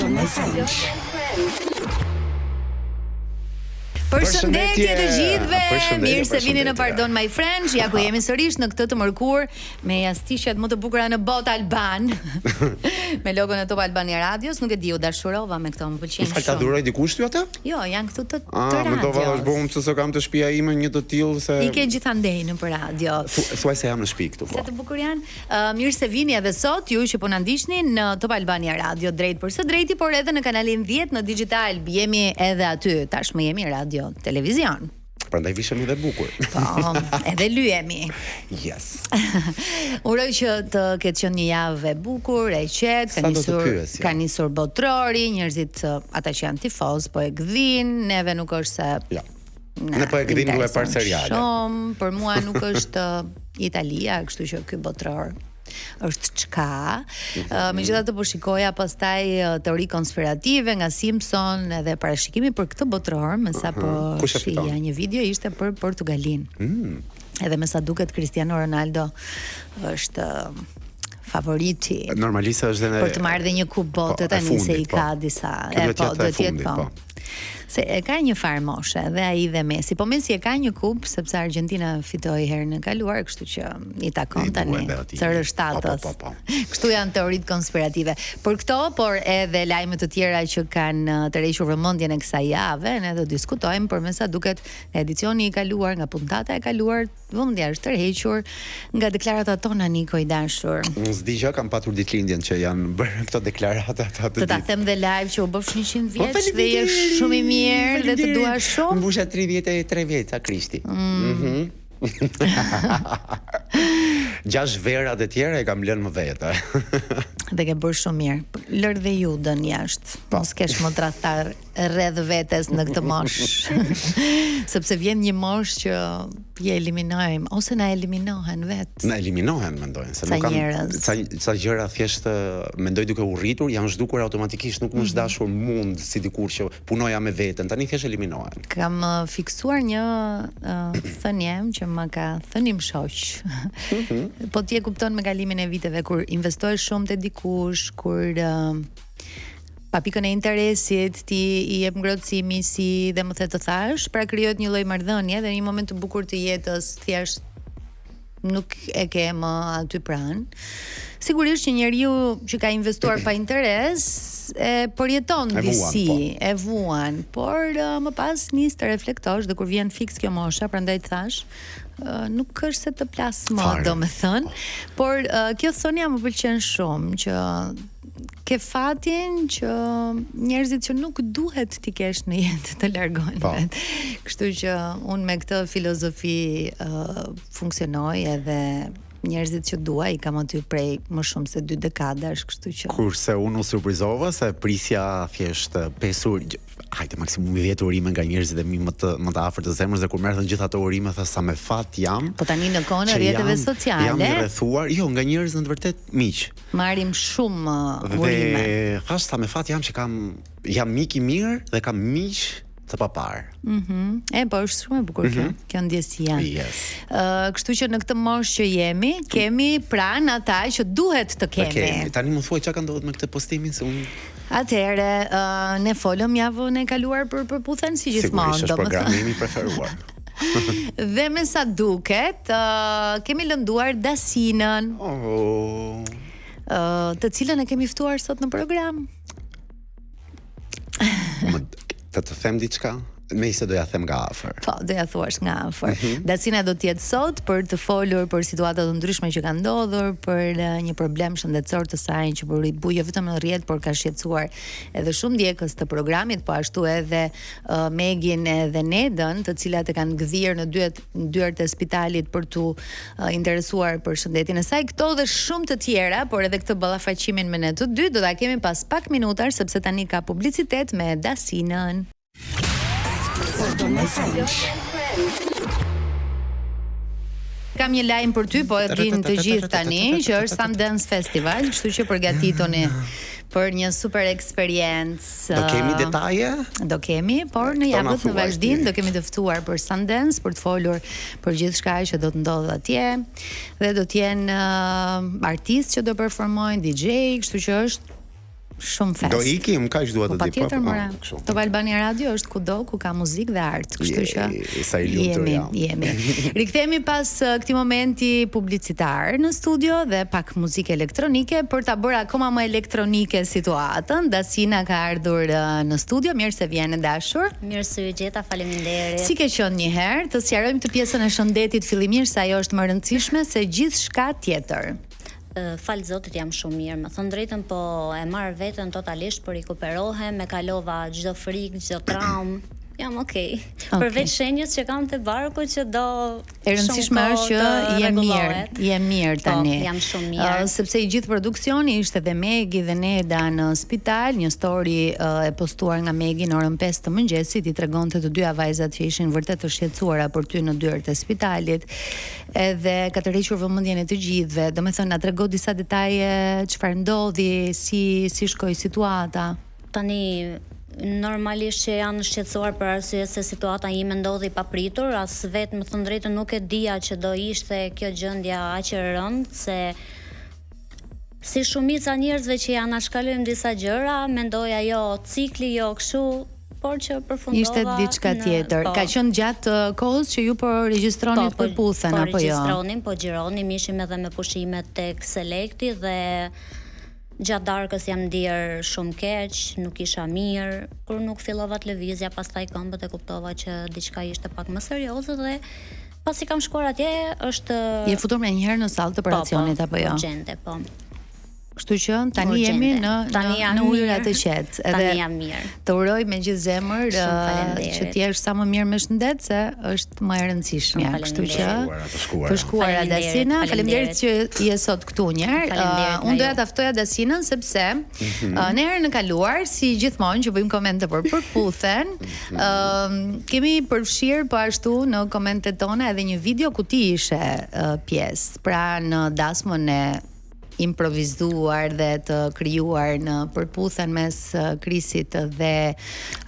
Pardon my French. Përshëndetje të gjithëve. Mirë se vini në Pardon My French. Ja ku jemi sërish në këtë të mërkurë me jastiqet më të bukura në botë Alban. me logon e Top Albania Radios, nuk e di, u dashurova me këto, më pëlqejnë shumë. Fal ta dhuroi dikush ty atë? Jo, janë këtu të, të radios. Mendova është bërë pse s'e kam te shtëpia ime një të tillë se I ke gjithandej nëpër radio. Thuaj se jam në shtëpi këtu po. Sa të bukur janë. Uh, mirë se vini edhe sot ju që po na ndiqni në Top Albania Radio drejt për së drejti, por edhe në kanalin 10 në Digitalb. Jemi edhe aty, tashmë jemi radio televizion. Prandaj vishemi dhe bukur. Po, edhe lyhemi. Yes. Uroj që të ketë qenë një javë e bukur, e qetë, ka nisur ka nisur botërori, njerëzit ata që janë tifozë po e gdhin, neve nuk është se Jo. Ne po e gdhim duke parë seriale. Shumë, për mua nuk është Italia, kështu që ky botëror është çka. Mm -hmm. uh, megjithatë po shikoja pastaj teori konspirative nga Simpson edhe parashikimi për këtë botëror, me sa po uh -huh. shihja një video ishte për Portugalinë. Mm. Edhe me sa duket Cristiano Ronaldo është favoriti. Normalisht është edhe për të marrë dhe një kupë bote po, tani se i po. ka disa. E po, do të jetë po. po. Se e ka një farë moshe dhe ai dhe Messi. Po Messi e ka një kupë sepse Argentina fitoi herën e kaluar, kështu që i takon tani. CR7-ës. Po, po, po, po. Kështu janë teoritë konspirative. Për këto, por edhe lajme të tjera që kanë uh, tërhequr vëmendjen e kësaj jave, ne do diskutojmë, por me sa duket nga edicioni i kaluar, nga puntata e kaluar, Vëmendja është tërhequr nga deklaratat tona Niko i dashur. Unë s'di gjë, kam patur ditëlindjen që janë bërë këto deklarata atë ditë. Të ta them dhe live që u bëfsh 100 po, vjeç dhe je shumë i mirë dhe të dua shumë. Mbusha 33 vjet, sa Krishti. Mm. Mhm. Gjashtë verat e tjera e kam lënë më vete. dhe ke bërë shumë mirë. Lër dhe Judën jashtë. Po. Mos kesh më tradhtar rreth vetes në këtë moshë. Sepse vjen një moshë që i eliminojmë ose na eliminohen vetë. Na eliminohen mendojnë se nuk kam ca ca gjëra thjesht mendoj duke u rritur janë zhdukur automatikisht, nuk më është mhm. dashur mund si dikur që punoja me veten, tani thjesht eliminohen. Kam fiksuar një uh, thënie që më ka thënë im shoq. Mm -hmm. Po ti e kupton me kalimin e viteve kur investohesh shumë te dikush, kur uh, pa pikën e interesit, ti i jep ngrohtësi, miqësi dhe më the të thashë, pra krijohet një lloj marrëdhënie dhe në një moment të bukur të jetës thjesht nuk e ke më aty pranë. Sigurisht që njeriu që ka investuar pa interes e përjeton e disi, vuan, po. e vuan, por uh, më pas nis të reflektosh dhe kur vjen fiks kjo mosha, prandaj të thashë, uh, nuk është se të plas më, domethënë, por uh, kjo thënia më pëlqen shumë që ke fatin që njerëzit që nuk duhet t'i kesh në jetë të largohen po. vetë. Kështu që unë me këtë filozofi uh, funksionoj edhe njerëzit që dua i kam aty prej më shumë se dy dekadash, kështu që Kurse unë u surprizova se prisja thjesht pesë hajde maksimumi 10 urime nga njerëzit e mi më të më të afërt të zemrës dhe kur më erdhën gjithë ato urime thashë sa me fat jam. Po tani në kohën e rrjeteve sociale. Jam i rrethuar, jo, nga njerëz në të vërtetë miq. Marrim shumë uh, urime. Dhe thashë sa me fat jam që kam jam mik i mirë dhe kam miq të paparë. Mhm. Mm e po është shumë e bukur mm -hmm. kjo, mhm. kjo ndjesia. Yes. Ë, uh, kështu që në këtë moshë që jemi, kemi pranë ata që duhet të kemi. kemi. Tani më thuaj çka ka ndodhur me këtë postimin se unë Atëherë, uh, ne folëm javën e kaluar për Përputhen si gjithmonë, domethënë. Sigurisht është programi im i preferuar. Dhe me sa duket, uh, kemi lënduar Dasinën. Oh. Uh, të cilën e kemi ftuar sot në program. Më, të të them diçka? Meqë do ja them nga afër. Po, do ja thuash nga afër. Mm -hmm. Dasina do të jetë sot për të folur për situata të ndryshme që kanë ndodhur, për eh, një problem shëndetësor të saj që bëri bujë jo vetëm në rrjet, por ka shqetësuar edhe shumë ndjekës të programit, po ashtu edhe uh, Megin edhe Nedën, të cilat e kanë gdhirë në dyert dyert e spitalit për t'u uh, interesuar për shëndetin e saj. Këto dhe shumë të tjera, por edhe këtë ballafaqimin me ne të dy do ta kemi pas pak minutash sepse tani ka publicitet me Dasinën. Kam një lajm për ty, po e dinë të gjithë tani që është Sundance Festival, kështu që përgatituni për një super eksperiencë. Do kemi detaje? Do kemi, por në javët në vazhdim do kemi të ftuar për Sundance për të folur për gjithçka që do të ndodhë atje dhe do të jenë uh, artistë që do performojnë, DJ, kështu që është. Shumë fest. Do ikim, kaq dua të po, di. Po patjetër, po, Top Albania Radio është kudo ku ka muzikë dhe art, kështu që sa i lumtur jam. Jemi, jemi. Rikthehemi pas uh, këtij momenti publicitar në studio dhe pak muzikë elektronike për ta bërë akoma më elektronike situatën. Dasina ka ardhur uh, në studio, mirë se vjen e dashur. Mirë se ju gjeta, faleminderit. Si ke qenë një herë? Të sqarojmë këtë pjesën e shëndetit fillimisht se ajo është më e rëndësishme se gjithçka tjetër. Falë Zotit jam shumë mirë, me thënë drejtën po e marr veten totalisht, po rikuperohem, e kalova çdo frikë, çdo traumë. Jam okay. Okay. Përveç shenjës që kam te barku që do E rëndësishme është që je mirë, je mirë po, tani. Po, jam shumë mirë. Uh, sepse i gjithë produksioni ishte dhe Megi dhe Neda në spital, një story uh, e postuar nga Megi në orën 5 të mëngjesit i tregonte të dyja vajzat që ishin vërtet të shqetësuara për ty në dyert e spitalit. Edhe ka tërhequr vëmendjen e të gjithëve. Domethënë na trego disa detaje çfarë ndodhi, si si shkoi situata. Tani normalisht që janë shqetësuar për arsye se situata ime ndodhi papritur, as vetë me thënë drejtën nuk e dija që do ishte kjo gjendja aq e rëndë se si shumica njerëzve që i anashkalojmë disa gjëra, mendoja jo cikli, jo kështu, por që përfundova Ishte diçka tjetër. Po. Ka qenë gjatë uh, kohës që ju po regjistronit po, po, Përputhen po apo jo? Po regjistronim, po xhironim, ishim edhe me pushime tek Selekti dhe gjatë darkës jam ndier shumë keq, nuk isha mirë. Kur nuk fillova të lëvizja, pastaj këmbët e kuptova që diçka ishte pak më serioze dhe pasi kam shkuar atje është Je futur menjëherë në sallë të po, operacionit po, apo jo? Urgjente, po. Kështu që tani jemi në tani në, në ujëra të qetë. Edhe tani jam mirë. Të uroj me gjithë zemër uh, që të jesh sa më mirë me shëndet se është më e rëndësishmja. Kështu që të shkuara. Të shkuara Dasina, faleminderit që je sot këtu një herë. Uh, unë doja ta ftoja Dasinën sepse mm -hmm. uh, në herën e kaluar, si gjithmonë që bëjmë komente për Përputhen, ë uh, kemi përfshirë po ashtu në komentet tona edhe një video ku ti ishe uh, pjesë, pra në dasmën e improvizuar dhe të krijuar në Përputhen mes Krisit dhe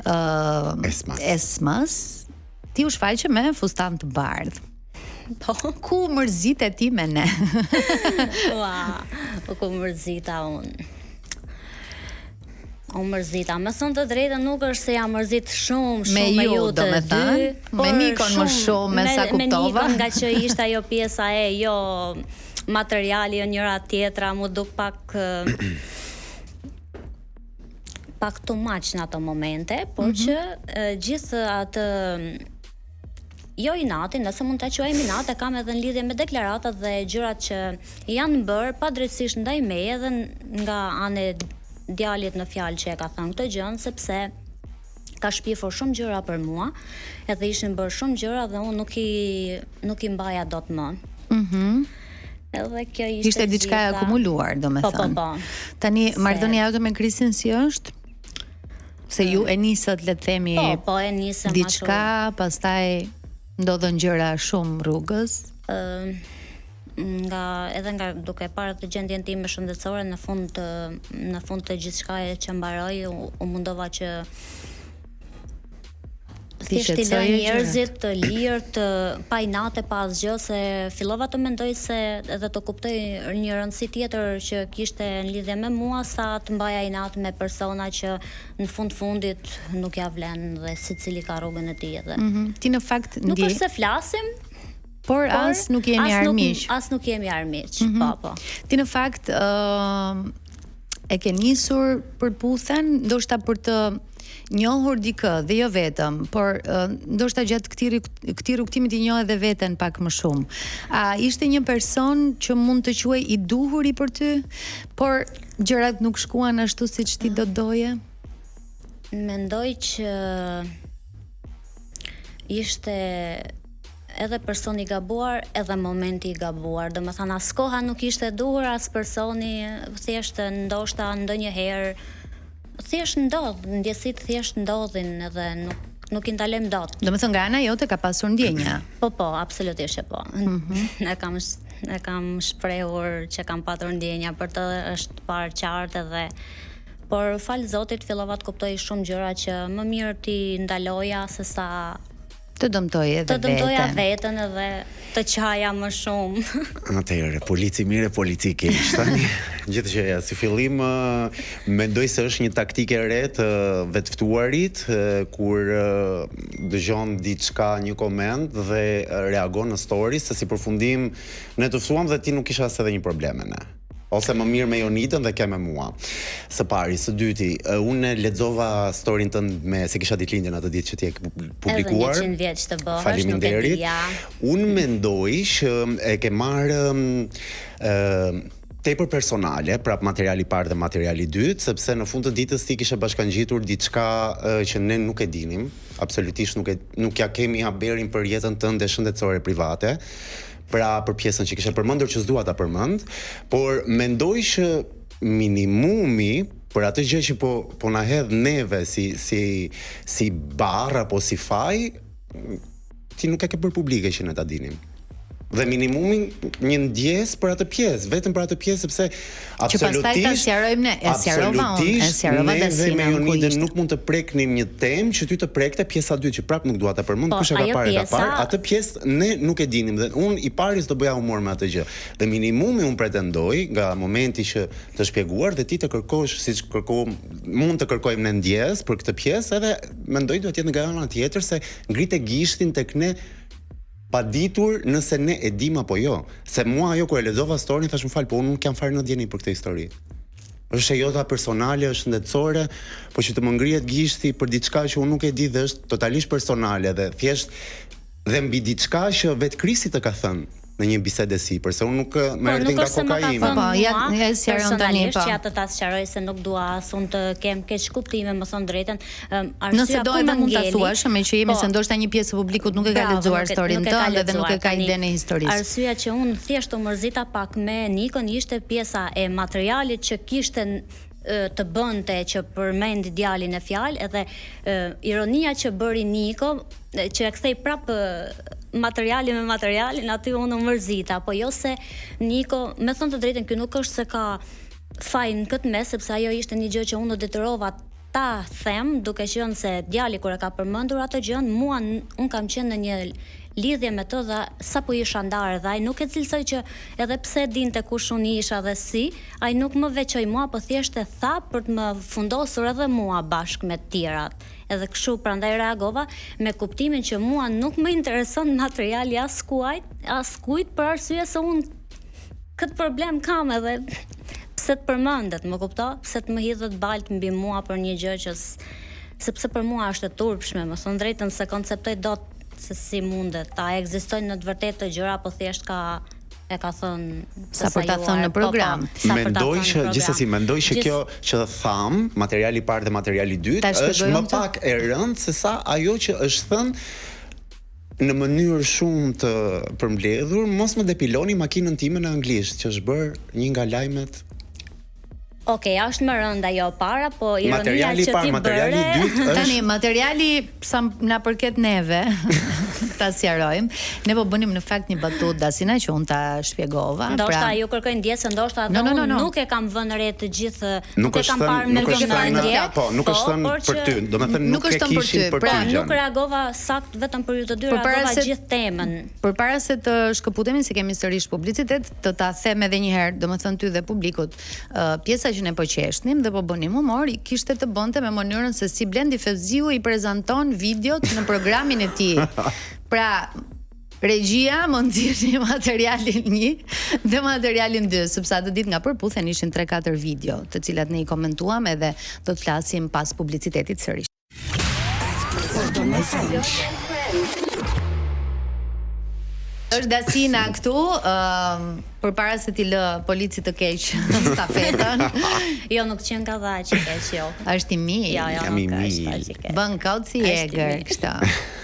uh, Esmas. Esmas. Ti u shfaqe me fustan të bardhë. Po. Ku u mërzite ti me ne? Ua, po ku u mërzita unë. U mërzita. Me thënë të drejtën nuk është se jam mërzit shumë, shumë me, me ju, do me thënë. Me Nikon më shumë, me, sa kuptova. Me Nikon nga që ishte ajo pjesa e jo materiali jo njëra tjetra, m'u duk pak pak too much në ato momente, por mm -hmm. që gjithë atë jo inatin, nëse mund ta quajmë inat, e kam edhe në lidhje me deklaratat dhe gjërat që janë bërë padrejtësisht ndaj meje dhe nga ana e djalit në fjalë që e ka thënë këtë gjën, sepse ka shpifur shumë gjëra për mua, edhe ishin bërë shumë gjëra dhe unë nuk i nuk i mbaja dot më. Mhm. Mm edhe kjo ishte Ishte diçka e akumuluar, domethënë. Po, po, po. Tani marrëdhënia jote me Krisin si është? Se ju e nisët, le të themi, po, po, e nisëm diçka, pastaj ndodhën gjëra shumë rrugës. Ë nga edhe nga duke parë të gjendjen time shëndetësore në fund të në fund të gjithçkaje që mbaroi u, u mundova që thjesht t'i lë njerëzit të lirë, të pa inate, pa asgjë, se fillova të mendoj se edhe të kuptoj një rëndësi tjetër që kishte në lidhje me mua sa të mbaja inat me persona që në fund fundit nuk ja vlen dhe secili ka rrugën e tij edhe. Mm -hmm. Ti në fakt ndi... Nuk është se flasim, por, por as nuk jemi armiq. As nuk jemi armiq, mm -hmm. po po. Ti në fakt ë uh, e ke nisur Përputhen, ndoshta për të njohur dikë dhe jo vetëm, por uh, ndoshta gjatë këtij këtij rrugëtimi ti njohe edhe veten pak më shumë. A ishte një person që mund të quhej i duhuri për ty, por gjërat nuk shkuan ashtu siç ti do doje? Mendoj që ishte edhe personi i gabuar, edhe momenti i gabuar. Domethënë as koha nuk ishte e duhur, as personi, thjesht ndoshta ndonjëherë thjesht ndodh, ndjesitë thjesht ndodhin edhe nuk nuk i ndalojmë dot. Domethënë nga ana jote ka pasur ndjenja. Po po, absolutisht që po. Mm -hmm. E kam e kam shprehur që kam patur ndjenja për të është parë qartë edhe por falë Zotit fillova të kuptoj shumë gjëra që më mirë t'i ndaloja se sa. Të dëmtoj edhe veten. Të dëmtoja veten edhe të qaja më shumë. Atëherë, polici i mirë e polici i keq. Tani, gjithë gjëja, si fillim mendoj se është një taktikë e re të vetëftuarit kur dëgjon diçka, një koment dhe reagon në story se si përfundim ne të ftuam dhe ti nuk kishe as edhe një problem me ne. Ose më mirë me Jonidën dhe ke me mua. Së pari, së dyti, unë lexova storyn tënd me se kisha ditëlindjen atë ditë që ti e ke publikuar. Edhe 100 vjeç të bëhesh, nuk e dija. Unë mendoj që e ke marrë ë tepër personale, prap materiali i parë dhe materiali i dytë, sepse në fund të ditës ti kishe bashkangjitur diçka që ne nuk e dinim, absolutisht nuk e nuk ja kemi haberin për jetën tënde shëndetësore private. Pra për pjesën që kishe përmendur që s'dua ta përmend, por mendoj që minimumi për atë gjë që po po na hedh neve si si si barrë apo si faj, ti nuk e ke bërë publike që ne ta dinim. Dhe minimumi një ndjesë për atë pjesë, vetëm për atë pjesë sepse absolutisht që pastaj ta sqarojmë ne, e sqarova unë, e sqarova Dasina. Ne me Jonidën nuk mund të preknim një temë që ty të prekte pjesa e dytë që prap nuk dua ta përmend, po, kush e ka parë e ka parë, atë pjesë ne nuk e dinim dhe unë i pari s'do bëja humor me atë gjë. Dhe minimumi unë pretendoj nga momenti që të shpjeguar dhe ti të kërkosh siç kërko mund të kërkojmë ne ndjesë për këtë pjesë edhe mendoj duhet të jetë nga ana tjetër se ngrite gishtin tek ne pa ditur nëse ne e dimë apo jo. Se mua ajo kur e lexova storyn thashë më fal, po unë nuk jam fare në dijeni për këtë histori. Është e jota personale, është shëndetësore, po që të më ngrihet gishti për diçka që unë nuk e di dhe është totalisht personale dhe thjesht dhe mbi diçka që vetë Kristi të ka thënë në një bisedë e sipër, se unë nuk më po, erdhi nga koka ime. Po, ja, e sqaron tani po. Që atë ta sqaroj se nuk dua as unë të kem keqkuptime, me thënë të drejtën, arsyeja Nëse do edhe mund ta thuash, meqë jemi po, se ndoshta një pjesë e publikut nuk e ka lexuar storyn tënde dhe nuk e ka idenë e historisë. Arsyeja që unë thjesht u mërzita pak me Nikon ishte pjesa e materialit që kishte të bënte që përmendi djalin në fjalë edhe e, ironia që bëri Niko që e kthej prapë materialin me materialin aty unë u mërzita po jo se Niko me thënë të drejtën ky nuk është se ka faj në këtë mes sepse ajo ishte një gjë që unë u detyrova ta them, duke qenë se djali kur e ka përmendur atë gjënë, mua unë kam qenë në një lidhje me të dhe sapo isha ndarë dhe ai nuk e cilësoi që edhe pse dinte kush unë isha dhe si, ai nuk më veçoi mua, po thjesht e tha për të më fundosur edhe mua bashkë me të tjerat. Edhe kështu prandaj reagova me kuptimin që mua nuk më intereson materiali i askujt, askujt për arsye se unë Këtë problem kam edhe pse të përmendet, më kupto? Pse të më hidhet baltë mbi mua për një gjë që sepse për mua është e turpshme, me thënë të drejtën s'e konceptoj dot se si mundet, a ekzistojnë në të vërtetë këto gjëra apo thjesht ka e ka thënë sa për ta thënë në po, po, program. Po, mendoj që gjithsesi mendoj që kjo që thamë, materiali i parë dhe materiali i dytë është më pak e rëndë se sa ajo që është thënë në mënyrë shumë të përmbledhur, mos më depiloni makinën time në anglisht, që është bërë një nga lajmet Okej, okay, është më rëndë ajo e para, po ironia materiali që ti materiali i dytë është Tani materiali sa na përket neve, ta sqarojmë. Ne po bënim në fakt një batutë Dasina që unë ta shpjegova. Ndoshta pra... ju kërkoj ndjesë, ndoshta edhe no, no, no, no. nuk e kam vënë re të gjithë, nuk, nuk e kam parë me vëmendje. Po, nuk po, është thënë për ty, domethënë nuk, nuk e kishin për ty. Pra, nuk reagova saktë vetëm për ju të dy reagova se, gjithë temën. Përpara se të shkëputemi se kemi sërish publicitet, të ta them edhe një herë, domethënë ty dhe publikut, uh, pjesa që ne po qeshnim dhe po bënim humor kishte të bënte me mënyrën se si Blendi Fevziu i prezanton videot në programin e tij. Pra, Regjia më nxirrni materialin 1 dhe materialin 2, sepse atë ditë nga Përputhen ishin 3-4 video, të cilat ne i komentuam edhe do të flasim pas publicitetit sërish. Është Dasina këtu, ëm uh, përpara se t'i lë policit të keq stafetën. jo, nuk qenka dhe aq i keq, jo. Është i mirë. Jo, jo, Jam i mirë. Bën kot si egër, kështu.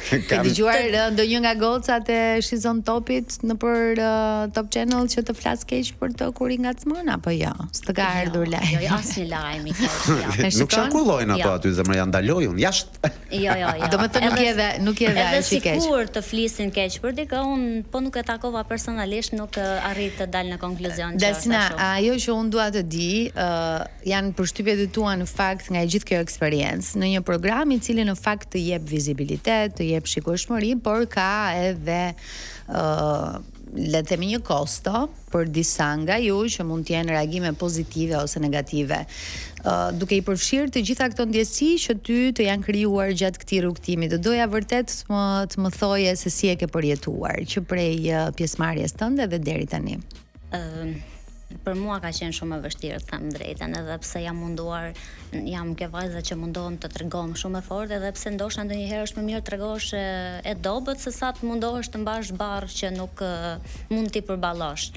Ke dëgjuar ndonjë nga gocat e She's on Topit nëpër uh, Top Channel që të flasë keq për të kur i ngacmon apo jo? S'të ka jo, ardhur lajm. Jo, jo, asnjë lajm i keq. Jo. Nuk qarkullojnë ato jo. aty zemra ja ndaloj unë jashtë. Jo, jo, jo. Domethënë nuk je edhe nuk je edhe aq i keq. Edhe sikur të flisin keq për dikë, unë po nuk e takova personalisht, nuk arrij të dal në konkluzion që është Dasina, ajo që unë dua të di, ë uh, janë përshtypjet e tua në fakt nga e gjithë kjo eksperiencë në një program i cili në fakt të jep vizibilitet, të jep shikueshmëri, por ka edhe ë uh, le të themi një kosto për disa nga ju që mund të jenë reagime pozitive ose negative. Ë uh, duke i përfshirë të gjitha këto ndjesi që ty të janë krijuar gjatë këtij rrugëtimi, do doja vërtet të më të më thoje se si e ke përjetuar që prej uh, pjesëmarrjes tënde dhe deri tani. Ë uh, për mua ka qenë shumë e vështirë të them drejtën, edhe pse jam munduar, jam kjo vajza që mundohem të tregohem shumë e fortë, edhe pse ndoshta ndonjëherë është më mirë të tregohesh e, e dobët se sa të mundohesh të mbash barrë që nuk mund t'i përballosh.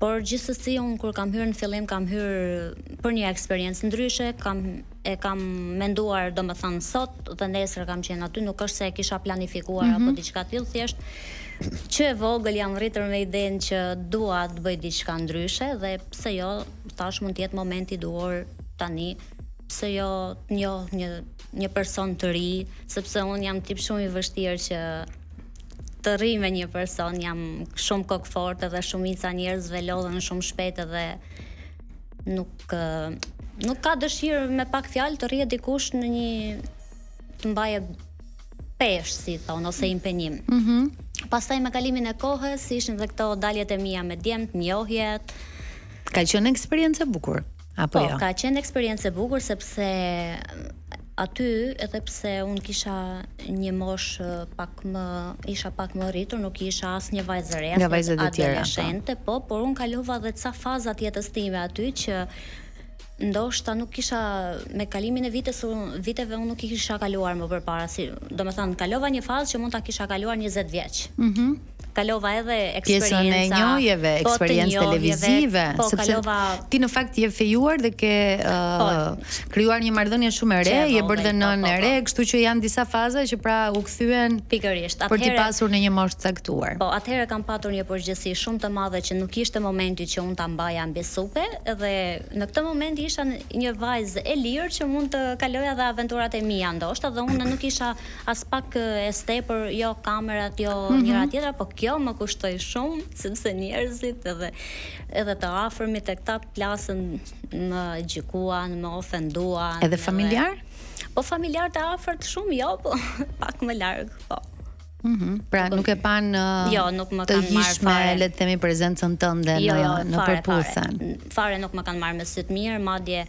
Por gjithsesi unë kur kam hyrë në fillim kam hyrë për një eksperiencë ndryshe, kam e kam menduar domethënë sot dhe nesër kam qenë aty, nuk është se e kisha planifikuar mm -hmm. apo diçka të tillë, thjesht që e vogël jam rritur me idenë që dua të bëj diçka ndryshe dhe pse jo, thash mund të jetë momenti i duhur tani, pse jo të njoh një një person të ri, sepse unë jam tip shumë i vështirë që të rri me një person, jam shumë kokëfortë dhe shumica e njerëzve lodhen shumë shpejt edhe nuk nuk ka dëshirë me pak fjalë të rrijë dikush në një të mbajë peshë, si thonë, ose impenjim. Mm -hmm. Pastaj me kalimin e kohës ishin dhe këto daljet e mia me djemtë, njohjet. Ka qenë eksperiencë e bukur apo po, jo? ka qenë eksperiencë e bukur sepse aty edhe pse unë kisha një moshë pak më isha pak më rritur, nuk isha as një vajzë e re, as një po. adoleshente, po, por unë kalova dhe ca faza të jetës time aty që ndoshta nuk kisha me kalimin e vitës unë, viteve unë nuk i kisha kaluar më përpara, si, domethënë kalova një fazë që mund ta kisha kaluar 20 vjeç. Mhm. Mm kalova edhe eksperienca pjesën e njohjeve, po, eksperiencë televizive, po, sepse kalova... ti në fakt je fejuar dhe ke uh, po, krijuar një marrëdhënie shumë e re, je bërë dhe po, nënë po, e re, po. kështu që janë disa faza që pra u kthyen pikërisht. Atëherë për t'i pasur në një moshë të caktuar. Po, atëherë kam patur një përgjegjësi shumë të madhe që nuk ishte momenti që unë ta mbaja mbi supe dhe në këtë moment isha një vajzë e lirë që mund të kaloja dhe aventurat e mia ndoshta dhe unë nuk isha Aspak e stepër, jo kamerat, jo mm -hmm. njëra tjetra, po kjo më kushtoi shumë, sepse njerëzit edhe edhe të afërmit e këta plasën më gjykuan, më ofenduan. Edhe familjar? Po familjar të afërt shumë jo, po pak më larg, po. Mm -hmm. Pra nuk e panë uh, jo, nuk më kanë marrë fare. Le të themi prezencën tënde jo, në jo, në fare, Përputhen. Fare, fare nuk më kanë marrë me sy të mirë, madje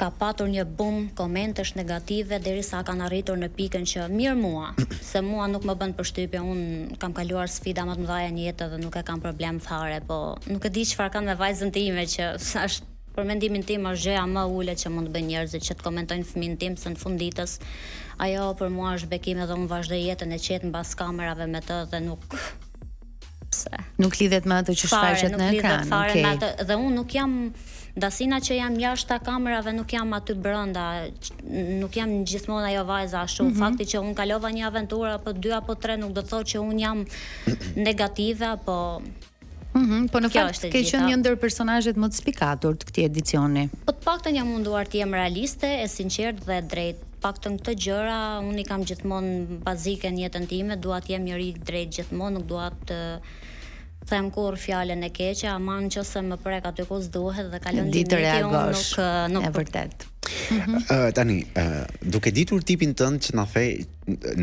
Ka patur një bum komentesh negative derisa kanë arritur në pikën që mirë mua, se mua nuk më bën përshtypje, unë kam kaluar sfida më të mëdha në jetë dhe nuk e kam problem fare, po nuk e di çfarë kanë me vajzën time që është për mendimin tim është gjëja më e ulët që mund të bëjnë njerëzit që të komentojnë fëmijën tim se në fund ditës ajo për mua është bekim edhe unë vazhdoj jetën e qetë mbas kamerave me të dhe nuk pse. Nuk lidhet me atë që shfaqet në ekran. Fare, okay. me atë dhe unë nuk jam Dasina që jam jashtë kamerave, nuk jam aty brenda, nuk jam gjithmonë ajo vajza ashtu. Mm -hmm. Fakti që unë kalova një aventurë apo dy apo tre nuk do të thotë që unë jam negative apo Mm -hmm, po në fakt ke qenë një ndër personazhet më të spikatur të këtij edicioni. Po të paktën jam munduar të jem realiste, e sinqertë dhe e drejtë. Paktën këto gjëra unë i kam gjithmonë bazike në jetën time, dua të jem njeri i drejtë gjithmonë, nuk dua të them kurrë fjalën e keqe, ama nëse më prek aty ku s'duhet dhe kalon limiti, unë nuk nuk e vërtet. Mm -hmm. uh, tani, uh, duke ditur tipin tënd që na the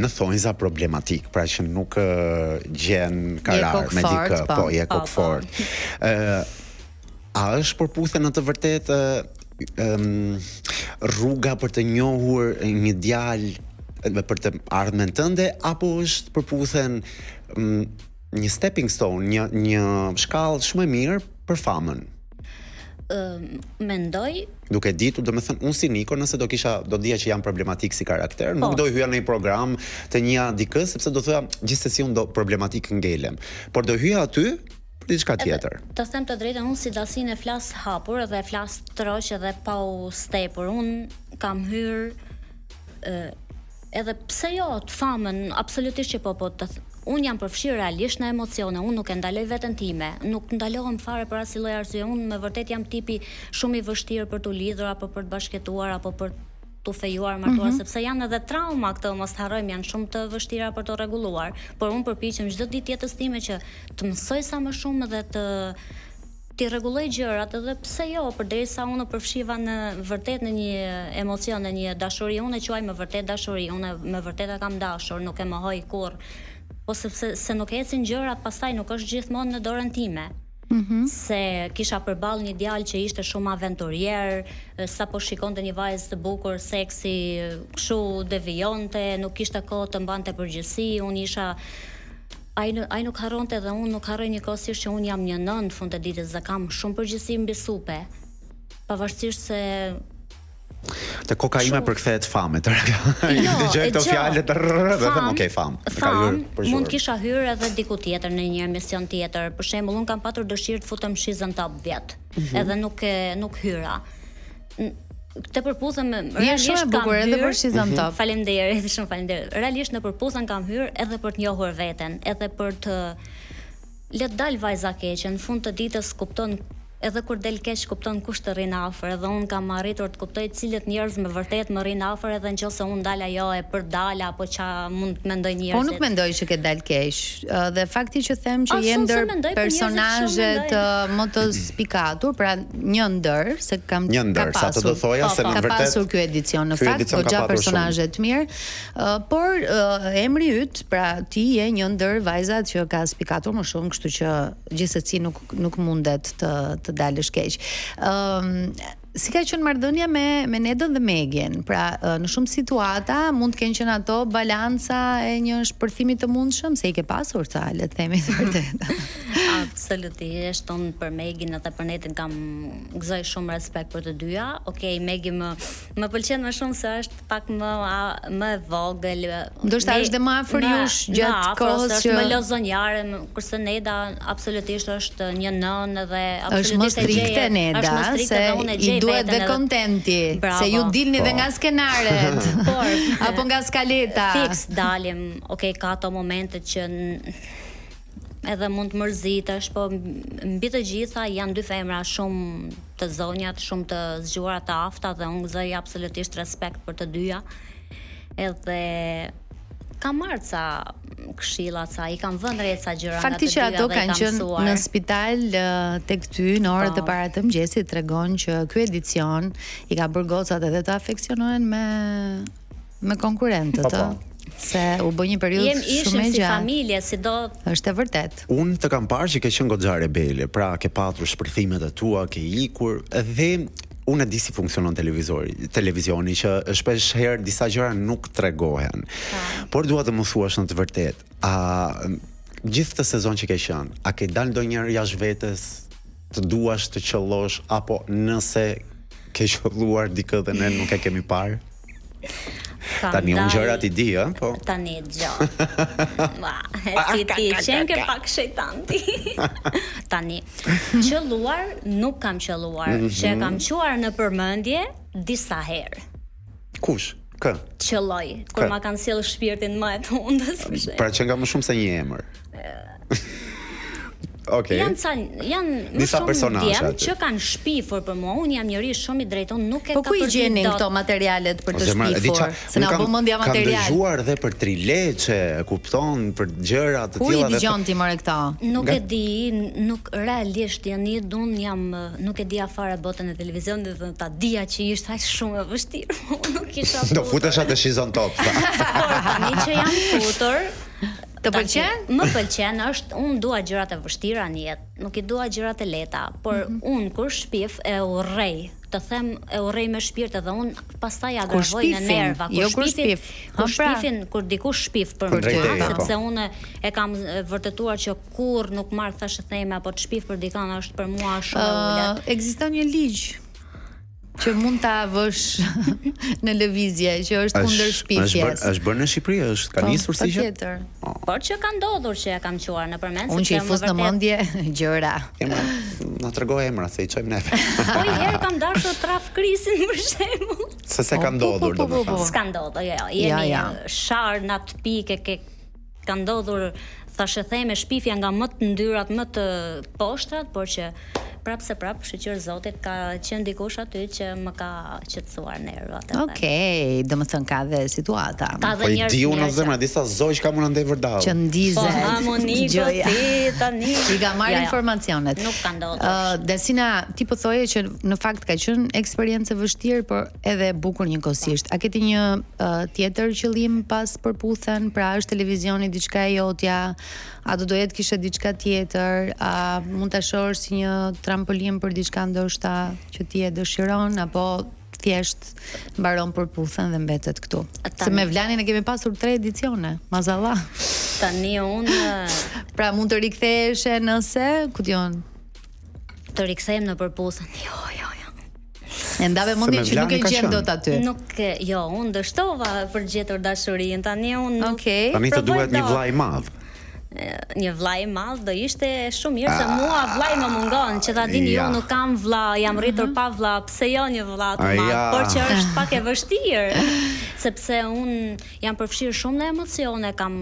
në thonjza problematik, pra që nuk uh, gjen karar me dikë, po, po je po, kokëfortë. Ë uh, a është Përputhen në të vërtetë um, rruga për të njohur një djalë për të ardhmen tënde apo është Përputhen um, një stepping stone, një një shkallë shumë e mirë për famën? Ë mendoj duke ditur, domethënë unë si Niko, nëse do kisha do dija që jam problematik si karakter, po. nuk do hyja në një program të njihja dikë sepse do thoja gjithsesi unë do problematik ngelem. Por do hyja aty për diçka tjetër. Të them të drejtën, unë si Dasinë flas hapur dhe flas troç edhe pa u stepur. Unë kam hyrë ë edhe pse jo të famën, absolutisht që po, po të unë jam përfshirë realisht në emocione, unë nuk e ndaloj veten time, nuk ndalohem fare për asnjë lloj arsye, unë me vërtet jam tipi shumë i vështirë për t'u lidhur apo për të bashkëjetuar apo për. t'u fejuar, martuar, mm -hmm. sepse janë edhe trauma këto, mos të harrojmë, janë shumë të vështira për t'u rregulluar, por unë përpiqem çdo ditë jetës time që të mësoj sa më shumë dhe të t'i rregulloj gjërat edhe pse jo, përderisa unë u përfshiva në vërtet në një emocion, në një dashuri, unë e quaj me vërtet dashuri, unë me vërtet e kam dashur, nuk e mohoj kurrë. Po sepse se nuk ecin gjërat, pastaj nuk është gjithmonë në dorën time. Mm -hmm. Se kisha përballë një djalë që ishte shumë aventurier, sapo shikonte një vajzë të bukur, seksi, kështu devijonte, nuk kishte kohë të mbante përgjegjësi, unë isha ai ai nuk harronte dhe unë nuk harroj njëkohësisht që unë jam një nënë në fund të ditës dhe kam shumë përgjegjësi mbi supe. Pavarësisht se Te koka ime përkthehet famë tëra. Jo, dëgjoj këto fjalë dhe them ok famë. Ka hyrë për Mund kisha hyrë edhe diku tjetër në një emision tjetër. Për shembull, unë kam patur dëshirë të futem She's on Top vjet. Mm -hmm. Edhe nuk e nuk hyra. Te Përputhen realisht shumë e bukur edhe për She's on mhm. Top. Faleminderit, shumë faleminderit. Realisht në Përputhen kam hyrë edhe për të njohur veten, edhe për të Le të dalë vajza keqe, në fund të ditës kupton edhe kur del keq kupton kush të rrin afër edhe unë kam arritur të kuptoj cilët njerëz me vërtet më rrinë afër edhe nëse unë dal ajo e përdala apo ça mund të mendojnë njerëzit. Po nuk mendoj që ke dalë keq. Dhe fakti që them që je ndër po personazhet më të spikatur, pra një ndër, se kam një ndër, ka pasur, sa të do thoja se po, po. në vërtet ka pasur ky edicion në fakt, goxha personazhe të mirë. Por emri yt, pra ti je një ndër vajzat që ka spikatur më shumë, kështu që gjithsesi nuk nuk mundet të të dalësh keq. Ëm um, si ka qenë marrëdhënia me me Nedën dhe Megin? Pra, në shumë situata mund të kenë qenë ato balanca e një shpërthimi të mundshëm, se i ke pasur ca, le të themi të vërtetën. Absolutisht, unë për Megin edhe për Nedën kam gëzoj shumë respekt për të dyja. Okej, okay, Megi më më pëlqen më shumë se është pak më më e vogël. Ndoshta është dhe më afër jush gjatë kohës që është më lozonjare, kurse Neda absolutisht është një nënë dhe absolutisht është më strikte Neda, është më strikte dhe unë e gjej i duhet dhe kontenti, se ju dilni dhe po. nga skenaret. Por apo nga skaleta. Fiks dalim, okay, ka ato momente që edhe mund të mërzitesh, po mbi të gjitha janë dy femra shumë të zonjat, shumë të zgjuara, të afta dhe unë gëzoj absolutisht respekt për të dyja. Edhe kam marrë ca këshilla, ca i kam vënë re ca gjëra nga të dyja. Fakti që ato kanë qenë në spital tek ty në orët e po. para të mëngjesit tregon që ky edicion i ka bërë gocat edhe të afeksionohen me me konkurrentët, po, po. Se u bë një periudhë shumë e gjatë. Ishim si familje, si do Është e vërtetë. Unë të kam parë që ke qenë goxha rebele, pra ke patur shpërthimet e tua, ke ikur dhe unë e di si funksionon televizori, televizioni që shpesh herë disa gjëra nuk tregohen. Por dua të më thuash në të vërtetë, a gjithë këtë sezon që ke qenë, a ke dalë ndonjëherë jashtë vetes të duash të qëllosh apo nëse ke qëlluar dikë dhe ne nuk e kemi parë? Kam Tani unë gjërat i di, ë, po. Tani dëgjo. Ua, ti ti qenke pak shejtan ti. Tani, qëlluar nuk kam qëlluar, mm -hmm. që e kam çuar në përmendje disa herë. Kush? Kë? Qëlloj, kur ma kanë sjellë shpirtin në majë të hundës. Pra që nga më shumë se një emër. Okej. Janë ca janë më Disa shumë personazhe djem aty. që kanë shpifur për mua. Unë jam njeri shumë i drejtë, unë nuk e Po ku i kapërdyj gjenin dot. këto materialet për të O zemra, e di shpifur? ça, Se na u bë mendja kam material. dëgjuar dhe për trileçe, e kupton, për gjëra të Ku i tilla dhe dëgjon ti more këto? Nuk Nga- e di, nuk realisht janë unë jam nuk e dija fare botën e televizionit dhe ta dija që ishte aq shumë e vështirë. Unë nuk kisha Do futesha te She's on Top. tha. Por tani që jam futur, Të pëlqen? Më pëlqen, është unë dua gjërat e vështira në jetë, nuk i dua gjërat e lehta, por mm -hmm. unë kur shpif e urrej, të them e urrej me shpirt edhe unë pastaj agravoj në nerva. Kur jo kur shpif, kur pra. shpifin, kur dikush shpif për mua, po. sepse unë e kam vërtetuar që kurrë nuk marr thashetheme apo të shpif për dikën është për mua shumë e ulët. Uh, ekziston një ligj që mund ta vësh në lëvizje, që është kundër shpifjes. Është bërë është bërë në Shqipëri, është ka po, nisur si gjë. Patjetër. Oh. Por që ka ndodhur që e kam çuar në përmend sepse Unë që i fus në mendje gjëra. Emra, na trego emra se i çojmë neve. Po një herë kam dashur traf Krisin për shembull. Se se ka po, ndodhur po, domethënë. S'ka ndodhur, jo, jo. Jemi ja, ja. sharë në atë pikë ke ka ndodhur thashetheme shpifja nga më të ndyrat, më të poshtrat, por që. prap se prap, shyqyr Zotit ka qenë dikush aty që më ka qetësuar nervat. Okej, okay, domethënë ka dhe situata. Ka dhe po i di unë zemra, disa zogj kam unë andej vërdallë. Që ndizet. Po ha Moniko ti tani. I ka marrë jo, jo. informacionet. Nuk ka ndodhur. Ë uh, Dasina, ti po thoje që në fakt ka qenë eksperiencë e vështirë, por edhe e bukur njëkohësisht. A ke ti një uh, tjetër qëllim pas Përputhen? Pra është televizioni diçka e jotja? A do doje të kishe diçka tjetër? A mund ta shohësh si një trampolin për diçka ndoshta që ti e dëshiron apo thjesht mbaron Përputhen dhe mbetet këtu? Tani, Se me Vlanin e kemi pasur tre edicione, mazallah. Tani unë Pra mund të riktheheshe nëse, ku di unë? Të rikthehem në Përputhen. Jo, jo, jo. E ndave mendjen që nuk e gjen dot aty. Nuk e, jo, unë dështova për të gjetur dashurinë. Tani unë nuk okay. Tani të duhet një vlla i madh. Një vlla i madh do ishte shumë mirë se ah, mua vllai më mungon, që ta dini ju nuk kam vlla, jam rritur mhm. pa vlla, pse jo një vlla të madh, por që është pak e vështirë, sepse unë jam përfshirë shumë në emocione, kam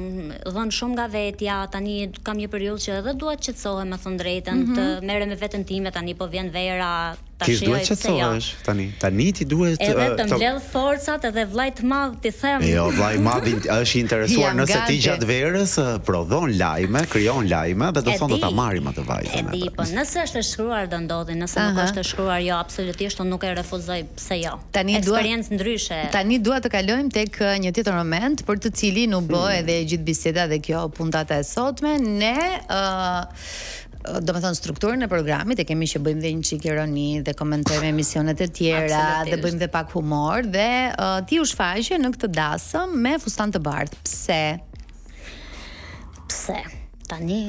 dhënë shumë nga vetja, tani kam një periudhë që edhe dua të qetësohem me thënë drejtën, mm -hmm. të merrem me veten time, tani po vjen vera, Ta Ti s'duhet shijoj, pse jo. qetësohesh tani. Tani ti duhet Edhe të mbledh forcat edhe vllait të madh t'i them. Jo, vllai i madh është i interesuar Jam nëse ti gati. gjatë verës prodhon lajme, krijon lajme dhe do thonë do ta marrim atë vajzën. E di, po nëse është e shkruar do ndodhi, nëse nuk është e shkruar jo, absolutisht unë nuk e refuzoj, pse jo. Tani dua Eksperiencë ndryshe. Tani dua të kalojmë tek një tjetër moment për të cilin u bë hmm. edhe gjithë biseda dhe kjo puntata e sotme. Ne ë domethënë strukturën e programit e kemi që bëjmë dhe një çik ironi dhe komentojmë emisionet e tjera dhe bëjmë dhe pak humor dhe uh, ti u shfaqe në këtë dasëm me fustan të bardhë. Pse? Pse? Tani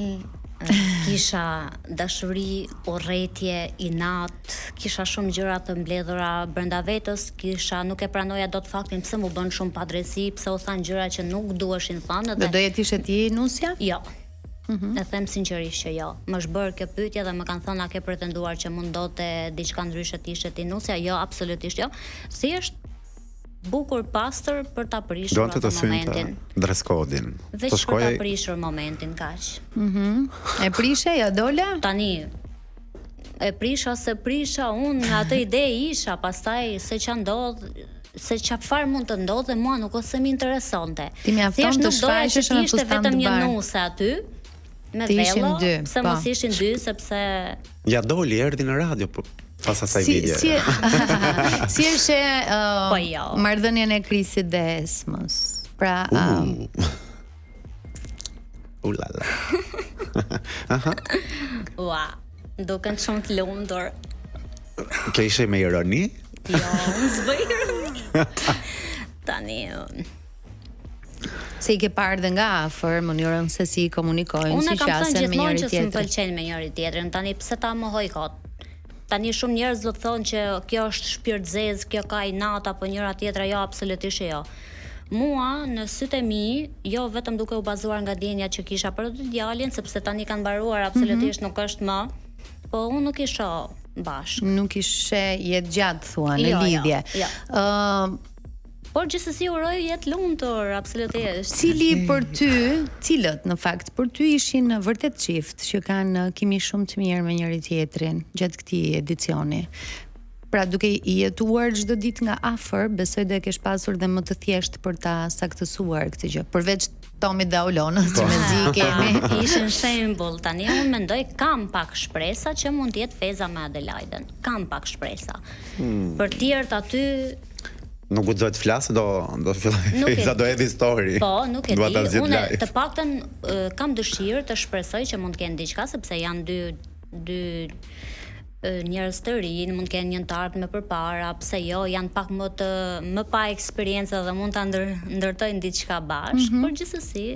kisha dashuri, urrejtje, inat, kisha shumë gjëra të mbledhura brenda vetes, kisha nuk e pranoja dot faktin pse m'u bënë shumë padrejtësi, pse u thanë gjëra që nuk duheshin thënë dhe Do doje të ishe ti nusja? Jo. Mm -hmm. E them sinqerisht që jo. Më është bërë kjo pyetje dhe më kanë thënë a ke pretenduar që mund ndodhte diçka ndryshe të ishe ti nusja? Jo, absolutisht jo. Thjesht bukur pastër për ta prishur atë të momentin. Dress code-in. Veç të shkoje... për ta prishur momentin kaq. Mhm. Mm e prishe, ja dole? Tani e prisha se prisha unë me atë ide isha, pastaj se ça ndodh, se çfarë mund të ndodhte mua nuk o se më interesonte. Ti mjafton të shfaqesh në fustan të vetëm një nuse aty me vello, pse po. mos ishin dy sepse Ja doli erdhi në radio po pas asaj si, video. Si si e sheh uh, po jo. marrëdhënien e Krisit dhe Esmës? Pra, uh, uh. Ulala. Aha. Ua, duken shumë të lumtur. Kjo ishte me ironi? Jo, unë s'bëj ironi. Tani Se i ke parë dhe nga afër mënyrën se si komunikojnë, si qasen me njëri tjetrin. Unë kam thënë gjithmonë që s'më pëlqejnë me njëri tjetrin, tani pse ta mohoj kot? Tani shumë njerëz do të thonë që kjo është shpirtzezë, kjo ka inat apo njëra tjetra, jo absolutisht jo. Mua në sytë e mi, jo vetëm duke u bazuar nga ndjenjat që kisha për atë djalin, sepse tani kanë mbaruar absolutisht mm -hmm. nuk është më, po unë nuk i shoh bashkë. Nuk i sheh jetëgjatë thua në jo, jo lidhje. Jo, jo. Ë uh, Por gjithsesi uroj jetë të lumtur, absolutisht. Cili për ty, cilët në fakt për ty ishin vërtet çift që kanë kimi shumë të mirë me njëri tjetrin gjatë këtij edicioni? Pra duke i jetuar çdo ditë nga afër, besoj do e kesh pasur dhe më të thjeshtë për ta saktësuar këtë gjë. Përveç Tomit dhe Aulonës që mezi i kemi. Ishin shembull. Tani unë mendoj kam pak shpresa që mund të jetë Feza me Adelaiden. Kam pak shpresa. Hmm. Për tjerët aty Nuk guxoj të flas, do do të filloj Feza do hedhi story. Po, nuk e di. Unë të paktën kam dëshirë të shpresoj që mund të kenë diçka sepse janë dy dy njerëz të rinj, mund të kenë një të ardhme përpara, pse jo, janë pak më të më pa eksperiencë dhe mund ta ndër, ndërtojnë diçka bashkë, mm -hmm. por gjithsesi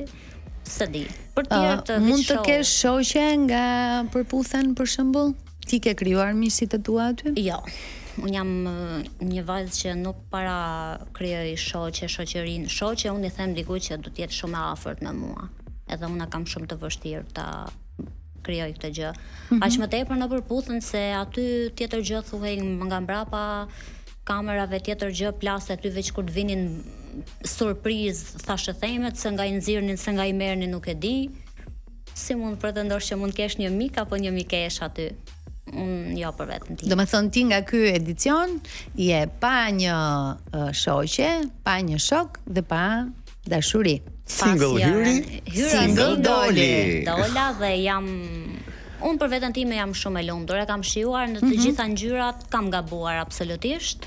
s'e di. Për të tjerët uh, mund të kesh shoqe nga Përputhen për shembull? Ti ke krijuar miqësitë e tua aty? Jo. Unë jam një vajzë që nuk para krijoj shoqe, shoqërinë. Shoqe unë i them dikujt që do të jetë shumë e afërt me mua. Edhe unë e kam shumë të vështirë ta krijoj këtë gjë. Mm -hmm. Aq më tepër në Përputhen se aty tjetër gjë thuhej nga mbrapa kamerave tjetër gjë plaste aty veç kur të vinin surprizë thashethemet se nga i nxirrnin se nga i merrnin nuk e di. Si mund të pretendosh që mund të kesh një mik apo një mikesh aty? Unë jo për veten time. Domethënë ti nga ky edicion je pa një shoqe, pa një shok dhe pa dashuri. Single hyri, single doli. Dola dhe jam unë për veten time jam shumë e lumtur. E kam shijuar në të mm -hmm. gjitha ngjyrat, kam gabuar absolutisht.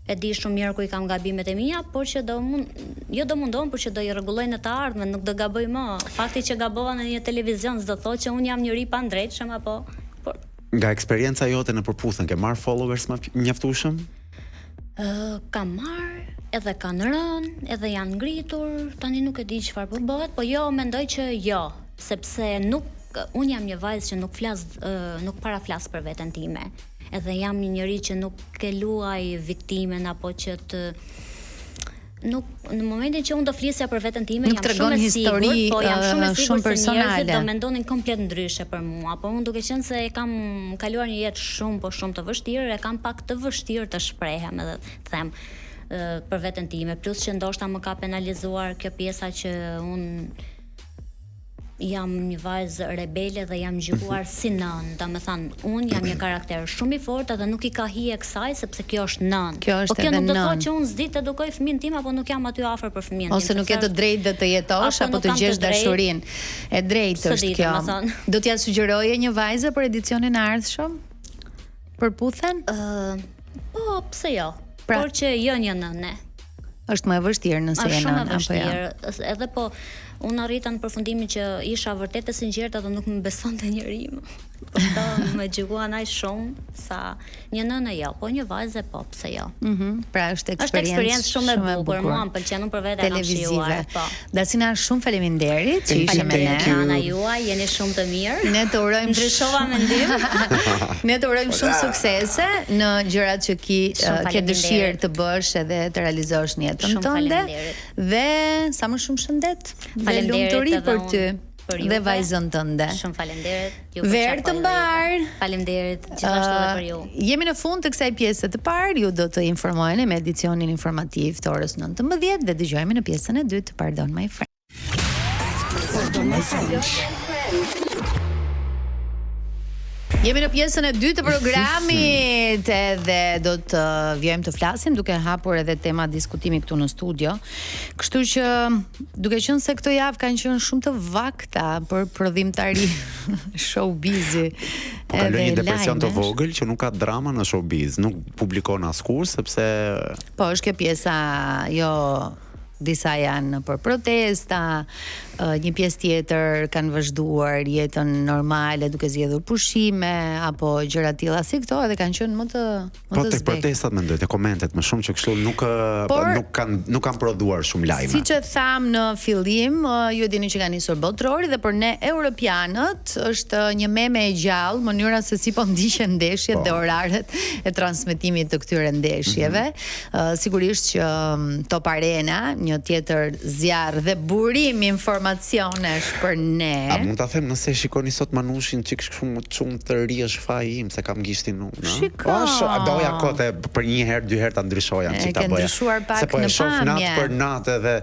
E di shumë mirë ku i kam gabimet e mia, por që do mund, jo do mundohem, por që do i rregulloj në të ardhmen, nuk do gaboj më. Fakti që gabova në një televizion s'do thotë që unë jam njeri i pandreqshëm apo por Nga eksperienca jote në Përputhen, ke marrë followers mjaftueshëm? Ë, kam marrë, edhe kanë rënë, edhe janë ngritur, tani nuk e di çfarë po bëhet, po jo, mendoj që jo, sepse nuk unë jam një vajzë që nuk flas, nuk paraflas për veten time. Edhe jam një njeri që nuk e luaj viktimën apo që të nuk në momentin që unë do flisja për veten time nuk jam shumë e sigurt, po jam shumë e sigurt se njerëzit do mendonin komplet ndryshe për mua, por unë duke qenë se e kam kaluar një jetë shumë po shumë të vështirë, e kam pak të vështirë të shprehem edhe të them për veten time, plus që ndoshta më ka penalizuar kjo pjesa që unë jam një vajzë rebele dhe jam gjykuar si nënë, domethënë unë jam një karakter shumë i fortë dhe nuk i ka hije kësaj sepse kjo është nënë. Kjo është po kjo nuk do të thotë që unë s'di të edukoj fëmijën tim apo nuk jam aty afër për fëmijën tim. Ose nuk ke të drejtë dhe të jetosh apo, apo të gjesh dashurinë. E drejtë është kjo. Do t'ia sugjeroje një vajze për edicionin e ardhshëm? Përputhen? Ë, uh, po, pse jo? Pra, Por që jo një nëne. Është më e vështirë nëse je nënë apo jo. Edhe po unë arrita në përfundimin që isha vërtet e sinqertë dhe nuk më besonte njeri më. Po këto më gjykuan aq shumë sa një nënë jo, po një vajzë po, pse jo. Mhm. Mm pra është eksperiencë është eksperiencë shumë e bukur, mua më pëlqen unë për vete kam shijuar, po. Dasina, shumë faleminderit që ishe me ne. Nga ana juaj jeni shumë të mirë. Ne të urojmë ndryshova mendim. ne të urojmë shumë suksese në gjërat që ki ke dëshirë të bësh edhe të realizosh në jetën tënde. Dhe sa më shumë shëndet dhe lumturi për ty. Për dhe vajzën tënde. Shumë faleminderit. Ju Verë të mbarë. Faleminderit gjithashtu edhe për ju. Jemi në fund të kësaj pjese të parë, ju do të informoheni me edicionin informativ të orës 19 dhe dëgjohemi në pjesën e dytë të Pardon My French. Pardon My French. Jemi në pjesën e dytë të programit edhe do të vijojmë të flasim duke hapur edhe tema diskutimi këtu në studio. Kështu që duke qenë se këto javë kanë qenë shumë të vakta për prodhimtari showbizi. Po kaloj një depresion të vogël që nuk ka drama në showbiz, nuk publikon askush sepse Po është kjo pjesa jo disa janë për protesta, një pjesë tjetër kanë vazhduar jetën normale duke zgjedhur pushime apo gjëra të tilla si këto edhe kanë qenë më të Më po tek protestat mendoj, te komentet më shumë që kështu nuk Por, nuk kanë nuk kanë prodhuar shumë lajme. Siç e thamë në fillim, ju e dini që ka nisur botërori dhe për ne europianët është një meme e gjallë mënyra se si po ndiqen ndeshjet po. dhe oraret e transmetimit të këtyre ndeshjeve. Mm -hmm. Sigurisht që Top Arena, një tjetër zjarr dhe burim informacionesh për ne. A mund ta them nëse shikoni sot Manushin çik shumë shumë të ri është faji im se kam gishtin unë. Shiko. Po, a doja kot e për një herë, dy herë ta ndryshoja çik ta bëja. Se po e shoh natë për natë edhe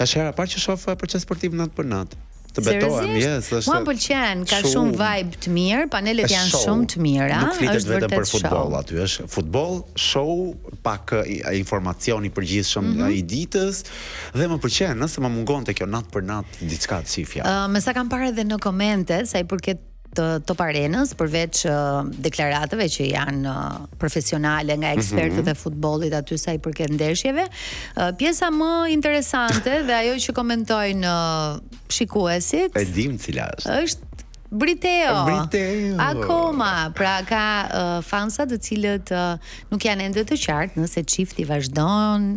është hera e parë që shoh proces sportiv natë për natë. Të betohem, yes, është. Mua më pëlqen, ka shumë vibe të mirë, panelet janë shumë të mira, Nuk flitet vetëm për futboll aty, është futboll, show, pak informacion i përgjithshëm mm -hmm. i ditës dhe më pëlqen, nëse më mungonte kjo natë për natë diçka të shifja. Uh, me sa kam parë edhe në komente, sa i përket të Top Arenës, përveç uh, deklaratave që janë uh, profesionale nga ekspertët mm -hmm. e futbollit aty sa i përket ndeshjeve, uh, pjesa më interesante dhe ajo që komentojnë uh, shikuesit e dim cila është. Është Briteo. Briteo. Akoma, pra ka uh, fansa të cilët uh, nuk janë ende të qartë nëse çifti vazhdon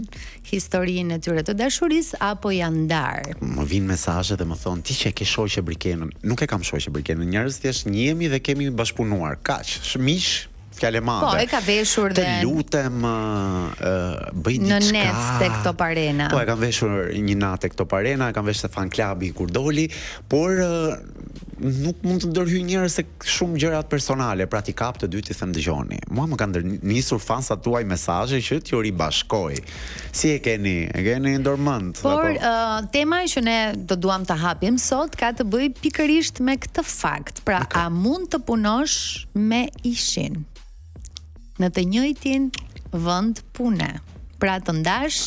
historinë e tyre të dashurisë apo janë ndarë. Më vijnë mesazhe dhe më thonë ti që e ke shoqe Brikenën, nuk e kam shoqe Brikenën, njerëz thjesht njihemi dhe kemi bashkëpunuar. Kaq, miq, fjalë e madhe. Po, e ka veshur dhe Të lutem uh, bëj diçka. Në net tek Top Arena. Po, e kam veshur një natë tek Top Arena, e kam veshur te fan clubi kur doli, por uh, Nuk mund të ndërhyj njerëz se shumë gjërat personale, pra t'i kap të dy t'i them dëgjoni. Mua më kanë nisur fansat tuaj mesazhe që t'ju ribashkoj. Si e keni? E keni ndërmend? Por uh, tema që ne do duam ta hapim sot ka të bëjë pikërisht me këtë fakt. Pra, okay. a mund të punosh me ishin në të njëjtin vend pune? Pra të ndash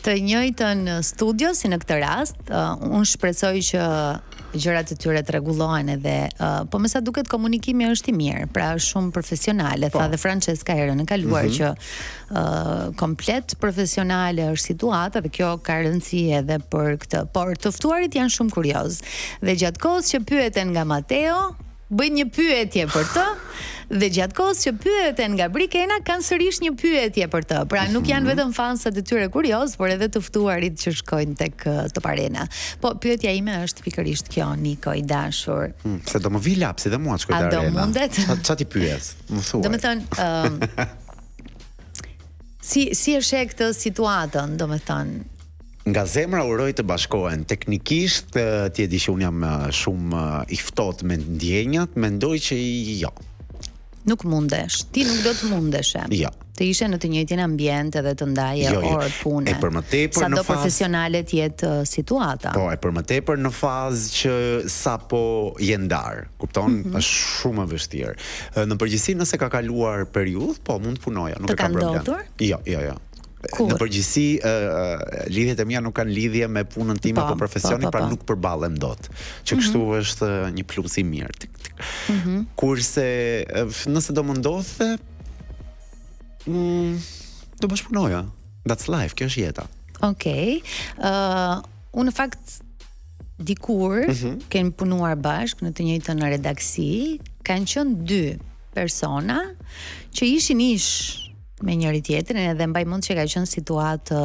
të njëjtën studio si në këtë rast, uh, unë shpresoj që gjërat e tyre të rregullohen edhe uh, po me sa duket komunikimi është i mirë, pra është shumë profesionale, po. tha dhe Francesca herën e kaluar mm -hmm. që uh, komplet profesionale është situata dhe kjo ka rëndësi edhe për këtë. Por të ftuarit janë shumë kurioz dhe gjatë kohës që pyeten nga Mateo, bëjnë një pyetje për të dhe gjatë kohës që pyeten nga Brikena kanë sërish një pyetje për të. Pra nuk janë mhm. vetëm fansat e tyre kurioz, por edhe të ftuarit që shkojnë tek Top Arena. Po pyetja ime është pikërisht kjo, Niko i dashur. Hmm, se do më vi lapsi dhe mua të shkoj te Arena. A do mundet? Ça t'i pyes? Më thuaj. Domethënë, ëm um, si si e sheh këtë situatën, domethënë, Nga zemra uroj të bashkohen. Teknikisht ti e di që unë jam shumë i ftohtë me ndjenjat, mendoj që jo. Nuk mundesh. Ti nuk do të mundeshe. Jo. Të ishe në të njëjtin ambient edhe të ndaje jo, jo. orë pune. E për më tepër në fazë profesionale të jetë situata. Po, e për më tepër në fazë që sapo je ndarë, kupton? Mm -hmm. Është shumë e vështirë. Në përgjithësi nëse ka kaluar periudhë, po mund të punoja, nuk e kam problem. Të ka ndodhur? Jo, jo, jo. Kur? Në përgjithësi lidhjet e mia nuk kanë lidhje me punën time po, apo profesionin, po, po, pra po. nuk përballem dot. Që kështu mm -hmm. është një plus i mirë. Tik, tik. Mm -hmm. Kurse nëse do më ndodhte, mm, do bashkëpunoja. That's life, kjo është jeta. Okej. Okay. Uh, unë në fakt dikur mm -hmm. kemi punuar bashkë në të njëjtën redaksi, kanë qenë dy persona që ishin ish me njëri tjetrin edhe mbaj mend që ka qenë situatë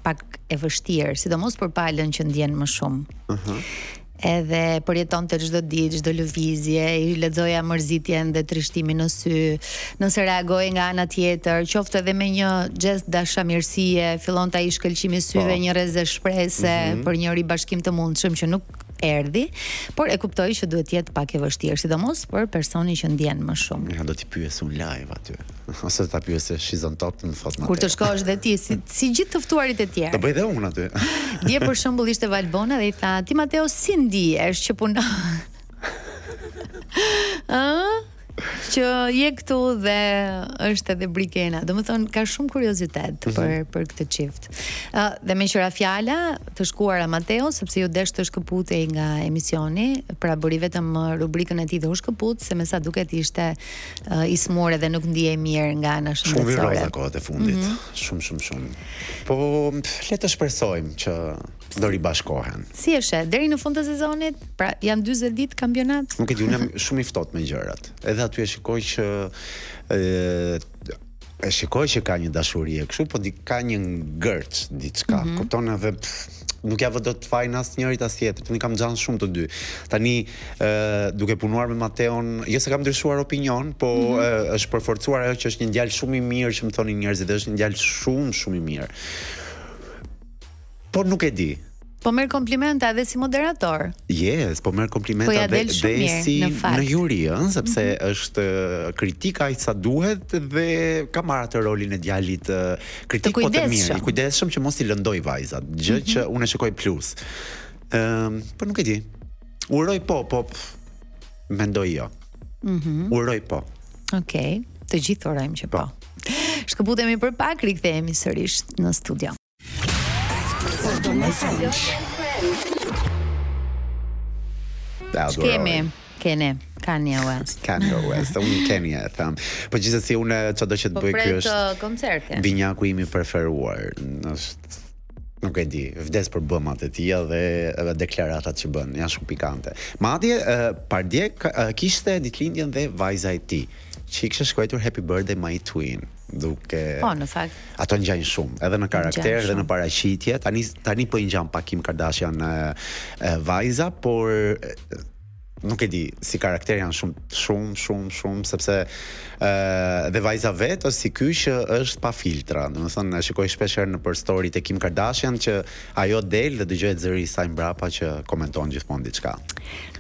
pak e vështirë, sidomos për palën që ndjen më shumë. Ëh. Uh -huh. Edhe përjetonte çdo ditë, çdo lëvizje, i lexoja mërzitjen dhe trishtimin në sy. Nëse reagohej nga ana tjetër, qoftë edhe me një gjest dashamirësie, fillonte ai shkëlqimi i syve, po. një rreze shprese mm -hmm. për një ribashkim të mundshëm që nuk erdhi, por e kuptoj që duhet të jetë pak e vështirë, sidomos për personin që ndjen më shumë. Ja do t'i pyes unë live aty. Ose ta pyes She's on top më thotë Mateo. Kur të shkosh dhe ti si si gjithë të ftuarit e tjerë. Do bëj dhe unë aty. Dje për shembull ishte Valbona dhe i tha, "Ti Mateo si ndihesh që punon?" Ë? Që je këtu dhe është edhe Brikena. Domethënë ka shumë kuriozitet mm -hmm. për për këtë çift. Ë uh, dhe meqë ra fjala, të shkuara Mateo, sepse iu desh të shkëputej nga emisioni, pra bëri vetëm rubrikën e tij dhe u shkëput, se me sa duket ishte uh, i sëmurë dhe nuk ndihej mirë nga ana shëndetësore. Shumë viroza kohët e fundit. Mm -hmm. Shumë shumë shumë. Po le të shpresojmë që do ribashkohen. Si e sheh deri në fund të sezonit? Pra janë 40 ditë kampionat. Nuk e di, unë jam shumë i ftohtë me gjërat. Edhe aty e shikoj që e, e shikoj që ka një dashuri e kështu, po di ka një ngërç diçka. Mm -hmm. Kupton edhe pff, nuk ja vë dot fajin as njërit as tjetrit. Unë i kam xhan shumë të dy. Tani ë duke punuar me Mateon, jo se kam ndryshuar opinion, po mm -hmm. e, është përforcuar ajo që është një djalë shumë i mirë që më thonin njerëzit, është një djalë shumë shumë i mirë. Po nuk e di. Po merr komplimenta edhe si moderator. Yes, po merr komplimenta po ja dhe, dhe si në, në juri, ëh, sepse mm -hmm. është kritik aq sa duhet dhe ka marrë atë rolin e djalit kritik po të mirë, i kujdesshëm që mos i lëndojë vajzat, gjë mm -hmm. që unë e shikoj plus. Ëm, po nuk e di. Uroj po, po mendoj jo. Mm -hmm. Uroj po. Okej, okay. të gjithë urojmë që po. po. Shkëputemi për pak, rikthehemi sërish në studio. Ç'kemi? Keni, Kanye West. Kanye West, unë Kanye e them. Po gjithsesi unë çdo që të po bëj ky është uh, koncerti. Binjaku im i preferuar, është nuk e di, vdes për bëmat e tija dhe edhe deklaratat që bën, janë shumë pikante. Madje uh, pardje uh, kishte ditëlindjen dhe vajza e tij, që i kishte shkruar Happy Birthday my twin. duke Po, në fakt. Ato ngjajnë shumë, edhe në karakter dhe në paraqitje. Tani tani po i ngjan pak Kim Kardashian e, e, vajza, por e, Nuk e di, si karakter janë shumë shumë shumë shumë sepse ë dhe vajza vet është si ky që është pa filtra. Domethënë e shikoj shpesh herë nëpër story të Kim Kardashian që ajo del dhe dëgjohet zëri i saj mbrapa që komenton gjithmonë diçka.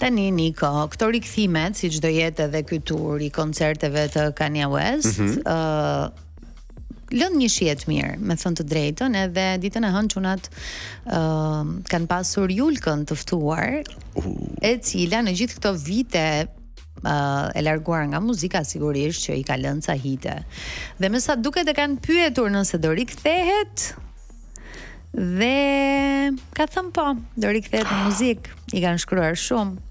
Tani Niko, këto rikthimet, siç do jetë edhe ky tur i koncerteve të Kanye West, ëh mm -hmm. uh, lënë një shije të mirë, me thënë të drejtën, edhe ditën e hënë çunat ë uh, kanë pasur Julkën të ftuar, uh. e cila në gjithë këto vite uh, e larguar nga muzika sigurisht që i ka lënë ca hite. Dhe me sa duket e kanë pyetur nëse do rikthehet, Dhe ka thënë po, do rikthehet në muzikë. I kanë shkruar shumë.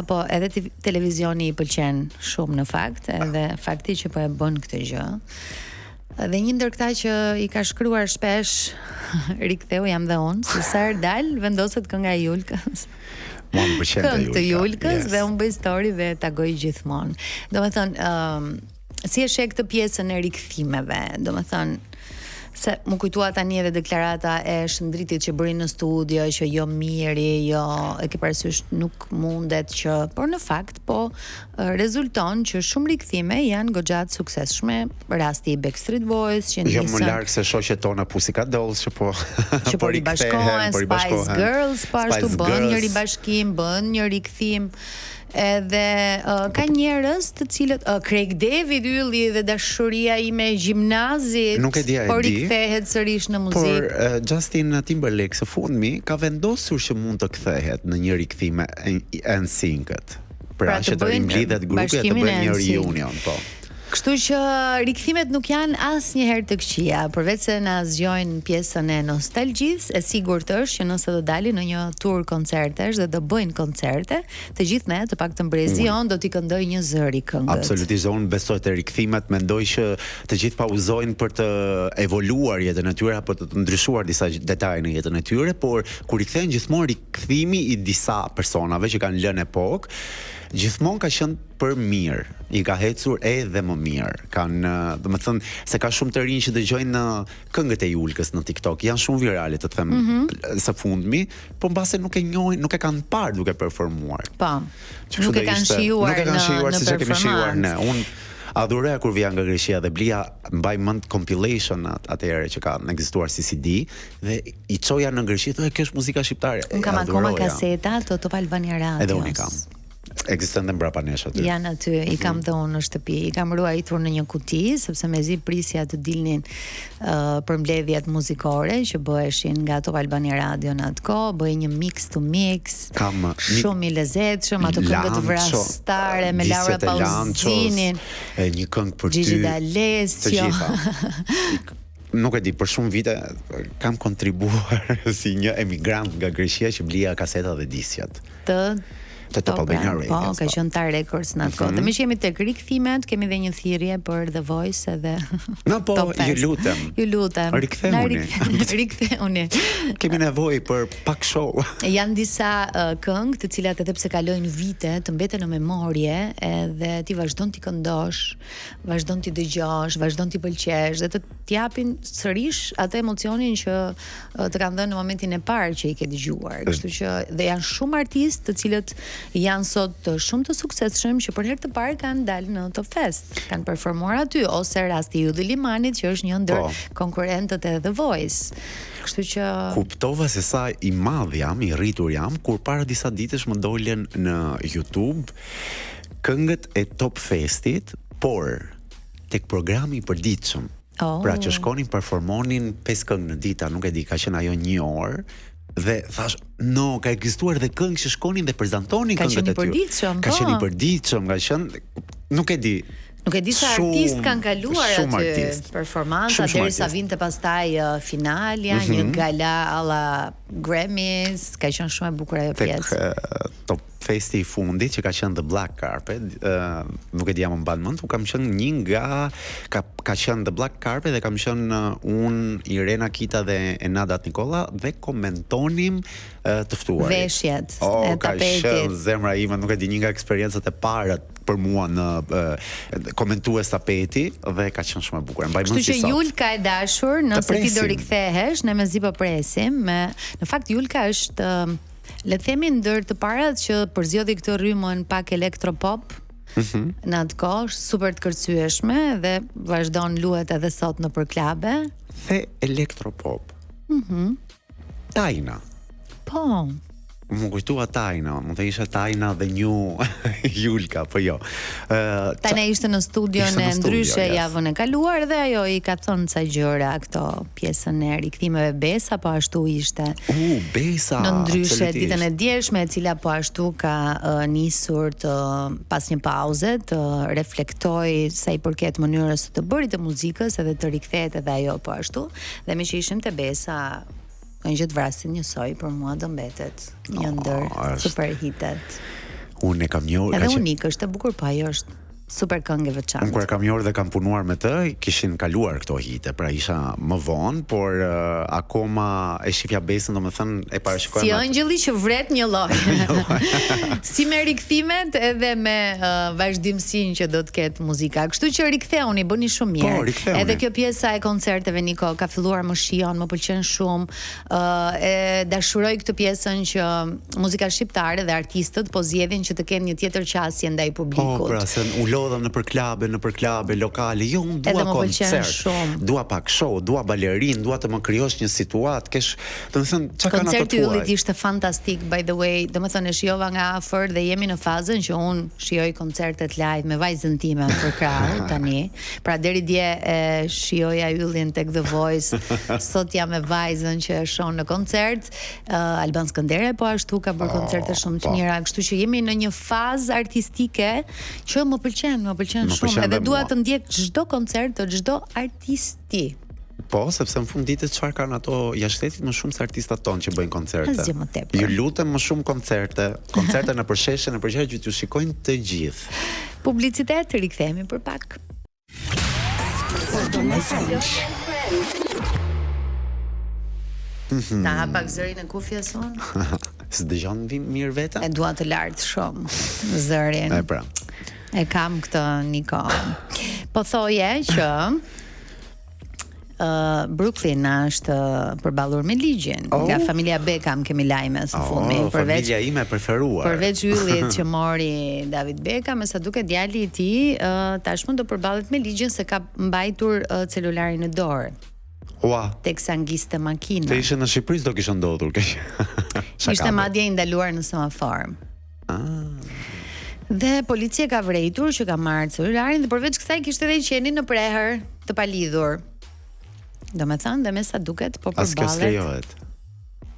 Po, edhe televizioni i pëlqen shumë në fakt, edhe fakti që po e bën këtë gjë. Dhe një ndër këta që i ka shkruar shpesh riktheu jam dhe unë, se sa herë dal vendoset kënga e Julkës. Mua më pëlqen Këngë të Julkës yes. dhe unë bëj story dhe tagoj gjithmonë. Domethënë, ëm um, si e sheh këtë pjesën e rikthimeve, domethënë, se m'u kujtua tani edhe deklarata e Shëndritit që bëri në studio, që jo miri, jo, e ke parasysh nuk mundet që, por në fakt po rezulton që shumë rikthime janë goxha të suksesshme, rasti i Backstreet Boys që nisën. Jo më larg se shoqet tona Pussycat Dolls që po që po, po ribashkohen, po Spice Girls po ashtu bën një ribashkim, bën një rikthim. Edhe uh, ka njerëz të cilët uh, Craig David ylli dhe dashuria ime e gjimnazit Nuk e di a e po rikthehet sërish në muzikë. Por uh, Justin Timberlake së fundmi ka vendosur që mund të kthehet në një rikthim me NSYNC-et. Pra, pra që të rimblidhet grupi e të bëjnë një reunion, po. Kështu që rikthimet nuk janë asnjëherë të këqija, përveç se na zgjojnë pjesën e nostalgjisë, e sigurt është që nëse do dalin në një tur koncertesh dhe do bëjnë koncerte, të gjithë ne, të paktën brezi jonë do t'i këndojë një zëri këngët. Absolutisht, dhe unë besoj te rikthimet, mendoj që të gjithë pauzojnë për të evoluar jetën e tyre apo të ndryshuar disa detaje në jetën e tyre, por kur rikthehen gjithmonë rikthimi i disa personave që kanë lënë epokë, gjithmonë ka qenë për mirë, i ka ecur edhe më mirë. Kanë, domethënë, se ka shumë të rinj që dëgjojnë këngët e Julkës në TikTok, janë shumë virale, të them mm -hmm. së fundmi, po mbase nuk e njohin, nuk e kanë parë duke performuar. Po. Nuk e kanë shijuar nuk e kanë shijuar siç e kemi shijuar ne. Unë adhuroja kur vija nga Greqia dhe blija mbaj mend compilation at, atëherë që kanë ekzistuar si CD dhe i çoja në Greqi thoja kjo është muzika shqiptare. Unë kam akoma kaseta të Top Albania Radios. Edhe unë i kam. Ekzistojnë dhe mbrapa nesh aty. Janë aty, i kam mhm. dhe unë në shtëpi, i kam ruajtur në një kuti, sepse mezi prisja të dilnin uh, përmbledhjet muzikore që bëheshin nga Top Albania Radio në atë kohë, bëhej një mix to mix. Kam shumë i lezetshëm, ato këngët vrastare me Laura Pausinin. E një këngë për ty. Gigi D'Alessio. Të gjitha. Nuk e di, për shumë vite kam kontribuar si një emigrant nga Greqia që blija kaseta dhe disqet. Të të Top Albania Radio. Po, ka po. qenë Tar Records në atë kohë. Mm -hmm. Dhe meqë jemi tek rikthimet, kemi dhe një thirrje për The Voice edhe No po, ju lutem. Ju lutem. Rikthehuni. Rikthehuni. Kemi nevojë për pak show. Janë disa uh, këngë të cilat edhe pse kalojnë vite, të mbeten në memorie edhe ti vazhdon t'i këndosh, vazhdon t'i dëgjosh, vazhdon t'i pëlqesh dhe të t'japin sërish atë emocionin që të kanë dhënë në momentin e parë që i ke dëgjuar. Kështu që dhe janë shumë artistë të cilët janë sot shumë të suksesshëm që për herë të parë kanë dalë në Top Fest, kanë performuar aty ose rasti i Ylli Limanit që është një ndër po. konkurrentët e The Voice. Kështu që kuptova se sa i madh jam, i rritur jam kur para disa ditësh më dolën në YouTube këngët e Top Festit, por tek programi i përditshëm. Oh. Pra që shkonin performonin pesë këngë në ditë, nuk e di, ka qenë ajo një orë dhe thash, no, ka ekzistuar dhe këngë që shkonin dhe prezantonin këngët e tyre. Ka qenë i përditshëm, po. Ka qenë i përditshëm, ka qenë nuk e di. Nuk e di sa artistë kanë kaluar aty artist. performanca derisa vinte pastaj uh, finalja, mm -hmm. një mhm. gala alla Grammys, ka qenë shumë e bukur ajo pjesë. Tek uh, Top Festi i fundit që ka qenë The Black Carpet, ë uh, nuk e di a më mban mend, unë kam qenë një nga ka ka qenë The Black Carpet dhe kam qenë uh, unë Irena Kita dhe Enada Nikolla dhe komentonim uh, të ftuarit. Veshjet oh, e tapetit. Ka qenë zemra ime, nuk e di një nga eksperiencat e para për mua në uh, komentues tapeti dhe ka qenë shumë e bukur. Mbaj mend si sot. Kështu që Julka e dashur, nëse ti do rikthehesh, ne mezi po presim me në fakt Julka është uh, Le të themi ndër të parat që përzgjodhi këtë rrymën pak elektropop. Mm -hmm. Në atë kohë, super të kërcyeshme dhe vazhdon luhet edhe sot nëpër klabe. The elektropop. Mhm. Mm Tajna. Po. M'u kujtua Tajna, mund të isha Tajna dhe një Julka, po jo. Uh, Tajna ishte në studion e ndryshe yes. javën e kaluar dhe ajo i ka thënë ca gjëra këto pjesën e rikthimeve Besa, po ashtu ishte. U, Besa. Në ndryshe ditën e djeshme, e cila po ashtu ka uh, nisur të pas një pauze të reflektojë sa i përket mënyrës së të bërit të muzikës edhe të rikthehet edhe ajo po ashtu. Dhe meqë ishim te Besa, Engjëjt vrasin njësoj për mua do mbetet një ndër oh, super hitet. Unë e kam njohur, Edhe unik është e bukur, po ajo është super këngë e veçantë. Unë kur e kam njohur dhe kam punuar me të, kishin kaluar këto hite, pra isha më vonë, por uh, akoma e shifja Besën, domethënë e parashikoja. Si ëngjëlli që vret një lloj. si me rikthimet edhe me uh, vazhdimësinë që do të ketë muzika. Kështu që rikthehuni, bëni shumë mirë. Po, rikthehuni. Edhe kjo pjesa e koncerteve Niko ka filluar më shijon, më pëlqen shumë. Ë uh, e dashuroj këtë pjesën që muzika shqiptare dhe artistët po zgjedhin që të kenë një tjetër qasje ndaj po, publikut. Po, pra, se u lodhëm nëpër klabe, nëpër klabe, lokale. Jo, unë dua koncert. Dua pak show, dua balerinë, dua të më krijosh një situatë, kesh Domethënë, çka kanë ato Koncerti i Yllit ishte fantastik by the way, domethënë e shijova nga afër dhe jemi në fazën që unë shijoj koncertet live me vajzën time përkrahu tani. Pra deri dje e shijoja Yllin tek The Voice, sot jam me vajzën që e shoh në koncert. Uh, Alban Skënderaj po ashtu ka bërë oh, koncerte shumë të po. mira, kështu që jemi në një fazë artistike që më pëlqen, më pëlqen shumë pëlqen edhe dua të ndjek çdo koncert të çdo artisti. Po, sepse në fund ditës çfarë kanë ato jashtë shtetit më shumë se artistat tonë që bëjnë koncerte. Asgjë më tepër. Ju lutem më shumë koncerte, koncerte nëpër sheshe, nëpër gjëra që t'ju shikojnë të gjithë. Publicitet, rikthehemi për pak. Mhm. Ta hap pak zërin e kufjes unë? S'dëgjon mirë veten? E dua të lartë shumë zërin. E pra. E kam këtë Niko. Po thoje që uh, Brooklyn është përballur me ligjin. Oh. Nga familja Beckham kemi lajme së oh, fundmi, oh, përveç familja ime e preferuar. Përveç yllit që mori David Beckham, me sa duket djali i tij uh, tashmë do përballet me ligjin se ka mbajtur uh, celularin në dorë. Ua. Teksa ngiste makinën. Të ishte në Shqipëri s'do kishte ndodhur keq. Ishte madje i ndaluar në semafor. Ah. Dhe policia ka vërejtur që ka marrë celularin dhe përveç kësaj kishte edhe qenin në prehër të palidhur. Domethënë dhe me sa duket po përballet. As kjo s'lejohet.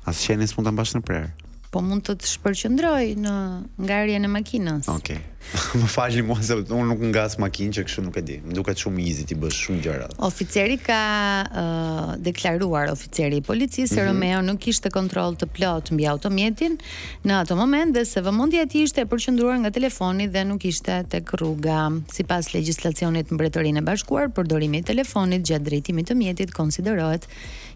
As qenin s'mund ta mbash në prehër. Po mund të të shpërqendrojë në ngarjen e makinës. Okej. Okay. Më falni mua se unë nuk ngas makinë që kështu nuk e di. Më duket shumë easy t'i bësh shumë gjëra. Oficeri ka uh, deklaruar oficeri i policisë se mm -hmm. Romeo nuk kishte kontroll të plotë mbi automjetin në atë moment dhe se vëmendja e tij ishte e përqendruar nga telefoni dhe nuk ishte tek rruga. Sipas legjislacionit në Mbretërinë e Bashkuar, përdorimi i telefonit gjatë drejtimit të mjetit konsiderohet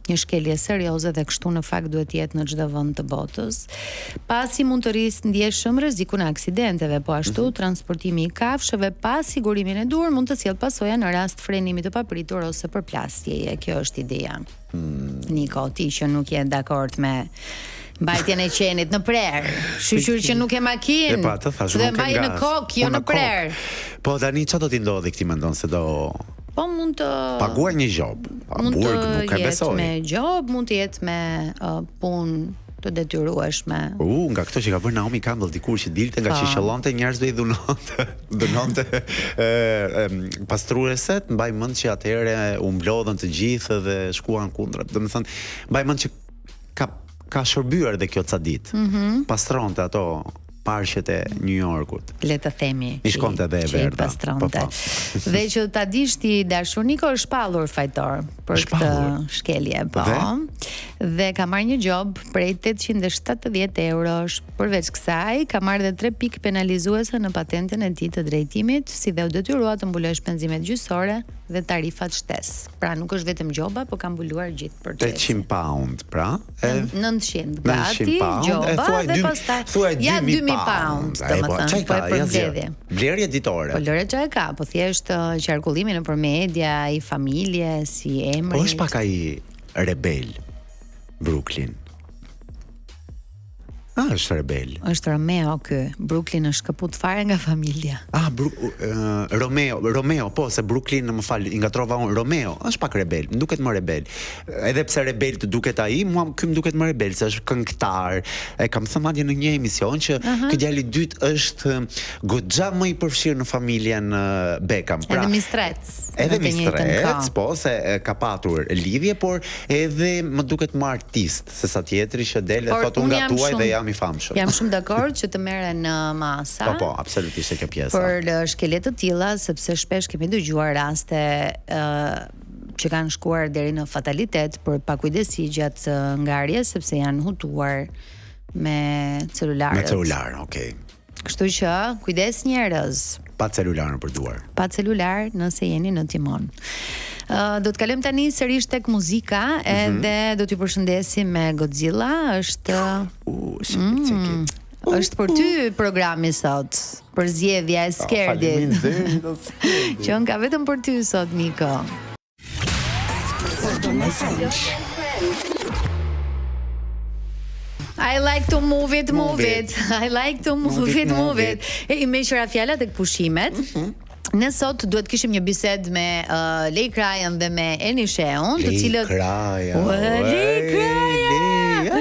një shkelje serioze dhe kështu në fakt duhet të jetë në çdo vend të botës, pasi mund të rrisë ndjeshëm rrezikun e aksidenteve. Po ashtu, mm -hmm. transportimi i kafshëve pa sigurimin e duhur mund të sjellë pasoja në rast frenimi të papritur ose përplasjeje. Kjo është ideja. Mm. Niko, ti që nuk je dakord me mbajtjen e qenit në prehër. Shyqyr që nuk ke makinë. E pa, të thashë, nuk e ngas. në kokë, jo në prehër. Po tani çfarë do t'i ndodhi këtij mendon se do Po mund të paguaj një gjobë. Pa mund burg nuk e besoj. Mund të jetë me gjobë, mund të jetë me uh, punë të detyrueshme. U, uh, nga këto që ka bërë Naomi Campbell dikur që dilte nga po. që qëllonte njerëz dhe i dhunonte, dhunonte e, e, pastrueset, mbaj mend që atëherë u mblodhën të gjithë dhe shkuan kundra. Domethënë, mbaj mend që ka ka shërbyer dhe kjo ca ditë. Mm -hmm. Pastronte ato parqet e New Yorkut. Le të themi. I shkonte dhe e verdha. Pastronte. Po, po. dhe që ta dish ti dashur Niko është shpallur fajtor për këtë shkelje, po. Dhe? dhe ka marrë një gjobë prej 870 eurosh. Përveç kësaj, ka marrë dhe 3 pikë penalizuese në patentën e tij të drejtimit, si dhe u detyrua të mbulojë shpenzimet gjyqësore dhe tarifat shtesë. Pra nuk është vetëm gjoba, po ka mbuluar gjithë procesin. 800 pound, pra, e 900 gati, gjoba e, thuaj, dhe pastaj thuaj ja 2000 pound, po, domethënë, po e përmbledhje. Blerje ditore. Po lëre ça e ka, po thjesht uh, qarkullimi nëpër media, i familjes, i emrit. Po është pak ai rebel Brooklyn. Ah, është rebel. Është Romeo ky. Brooklyn është shkëput fare nga familja. Ah, Bru uh, Romeo, Romeo, po, se Brooklyn, më fal, i ngatrova unë. Romeo, është pak rebel, më duket më rebel. Edhe pse rebel të duket ai, mua ky më duket më rebel, se është këngëtar. E kam thënë madje në një emision që uh -huh. ky djali i dytë është goxha më i përfshirë në familjen Beckham. Pra, edhe mistrec. Edhe mistrec, po, se ka patur lidhje, por edhe më duket më artist. Se sa tjetri që del e thotë unë nga tuaj dhe jam i famshëm. Jam shumë dakord që të merren masa. Po po, absolutisht e kjo pjesa. Për shkelje të tilla, sepse shpesh kemi dëgjuar raste ë që kanë shkuar deri në fatalitet për pakujdesi gjatë ngarjes sepse janë hutuar me celularët. Me celular, okay. Kështu që, kujdes njerëz. Pa celular nëpër duar. Pa celular nëse jeni në timon. Uh, do të kalojmë tani sërish tek muzika mm -hmm. edhe do t'ju përshëndesim me Godzilla, është uh, mm, është për ty programi sot, përzgjedhja e Skerdit. Që ka vetëm për ty sot Niko. I like to move it, move it. I like to move it, move it. E meqë ra fjala tek pushimet. Mm -hmm. Ne sot duhet të kishim një bisedë me uh, Lei Krajën dhe me Eni Shehun, të cilët Kraja. Lei Kraja.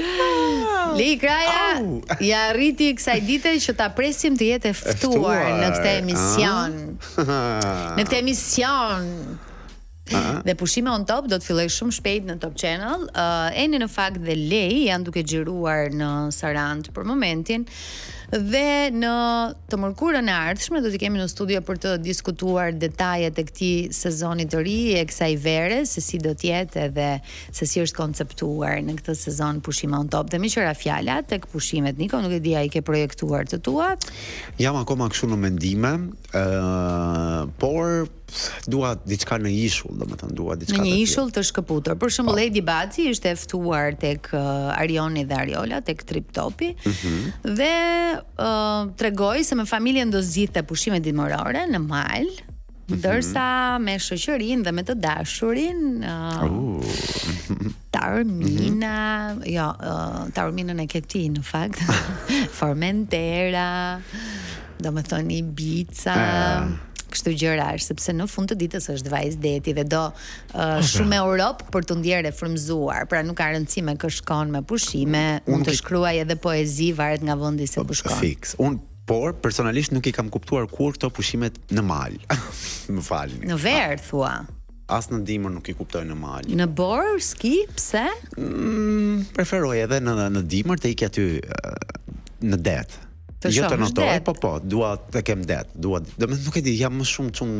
Lei Kraja ia arriti kësaj dite që ta presim të jetë e ftuar në këtë emision. Në këtë emision. Dhe Pushime on Top do të fillojë shumë shpejt në Top Channel. Uh, Eni në fakt dhe Lei janë duke xhiruar në Sarandë për momentin. Dhe në të mërkurën e ardhshme do t'i kemi në studio për të diskutuar detajet e këtij sezoni të ri e kësaj vere, se si do të jetë edhe se si është konceptuar në këtë sezon Pushime on Top. Dhe meqë ra fjala tek pushimet Niko, nuk e di a i ke projektuar të tuat? Jam akoma kështu në mendime, ë uh, por dua diçka në ishull, domethënë dua diçka në një ishull të shkëputur. Për shembull, po. Edi Baci ishte ftuar tek uh, Arioni dhe Ariola tek Trip Topi mm -hmm. dhe uh, tregoi se me familjen do zgjidhte pushime dimërore në mal, mm -hmm. ndërsa me shoqërinë dhe me të dashurin uh, uh. Taormina, mm -hmm. jo, uh, Taorminën e ke ti në fakt. Formentera, domethënë Ibiza. Uh. Kështu gjërash, sepse në fund të ditës është vajzë deti dhe do uh, shumë Europë për t'u ndjerë e frymëzuar. Pra nuk ka rëndësi me kë shkon me pushime, mund të shkruaj edhe poezi, varet nga vendi se ku shkon. Fiks. Unë por personalisht nuk i kam kuptuar kurrë këto pushimet në mal. Më falni. Në verë thua. As në dimër nuk i kuptoj në mal. Në borë, ski, pse? Mm, preferoj edhe në në dimër të iki aty në det. Të jo të notoj, po po, dua të kem det, dua, domethënë nuk e di, jam më shumë çun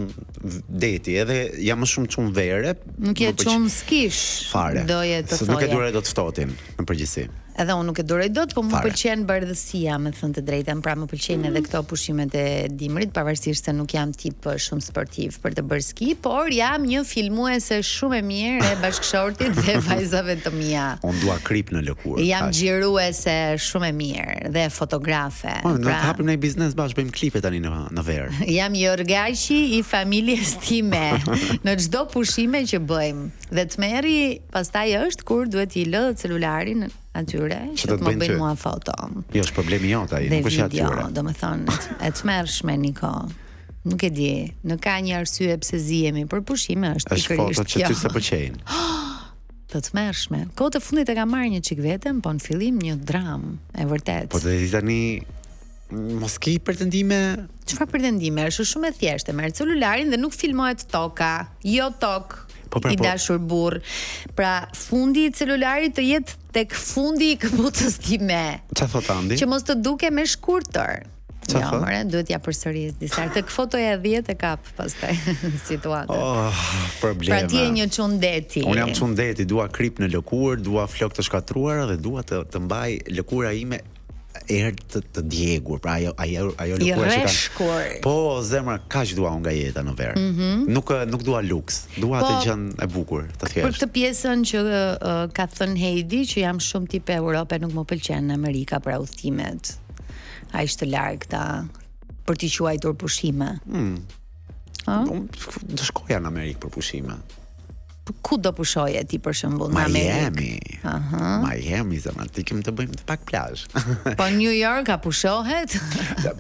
deti, edhe jam më shumë çun vere. Nuk je çun skish, fare. Doje të thoje. Nuk e duroj dot të ftohtin, në përgjithësi. Edhe unë nuk e duroj dot, po më pëlqen bardhësia, me thënë të drejtën, pra më pëlqejnë edhe këto pushimet e dimrit, pavarësisht se nuk jam tip eh, shumë sportiv për të bërë ski, por jam një filmuese shumë e mirë e bashkëshortit dhe vajzave të mia. Unë dua kripë në lëkurë. Jam xhiruese shumë e mirë dhe fotografe. Po, pra, të hapim një biznes bashkë, bëjmë klipe tani në në verë. Jam jorgaqi i familjes time në çdo pushime që bëjmë. Dhe tmerri pastaj është kur duhet t'i lë celularin atyre që të më bëjnë mua foto. Jo, është problemi jot ai, nuk është atyre. Domethënë, e tmerrshme Niko. Nuk e di, në ka një arsye pse zihemi për pushime, është pikërisht kjo. Është foto që ty s'të pëlqejnë. Të tmerrshme. Kohët e fundit e kam marrë një çik veten, po në fillim një dramë e vërtetë. Po të di tani Mos ki pretendime. Çfarë pretendime? Është shumë e thjeshtë, merr celularin dhe nuk filmohet toka. Jo tokë. Po, pra, i po. dashur burrë. Pra, fundi i celularit të jetë tek fundi i këpucës time. Çfarë thotë Andi? Që mos të dukem e shkurtër. Çfarë jo, more, duhet t'ia përsëris disa herë. Tek fotoja e 10 e kap pastaj situatën. Oh, probleme. Pra ti je një çun deti. Unë jam çun deti, dua kripë në lëkurë, dua flokë të shkatërruara dhe dua të të mbaj lëkura ime erë të, të djegur, pra ajo ajo ajo lëkura që kanë. Po, zemra, kaq dua unë nga jeta në verë. Mm -hmm. Nuk nuk dua luks, dua po, atë gjënë e bukur, të thjeshtë. Për këtë pjesën që uh, ka thënë Heidi që jam shumë tip Europe, nuk më pëlqen Amerika për udhëtimet. Aq të largëta për t'i quajtur pushime. Mm. Ëh? Do shkoja në Amerikë për pushime. Ku do pushoje ti për shembull në Amerikë? Miami. Aha. Miami, zemra, të ikim të bëjmë të pak plazh. Po New York a pushohet?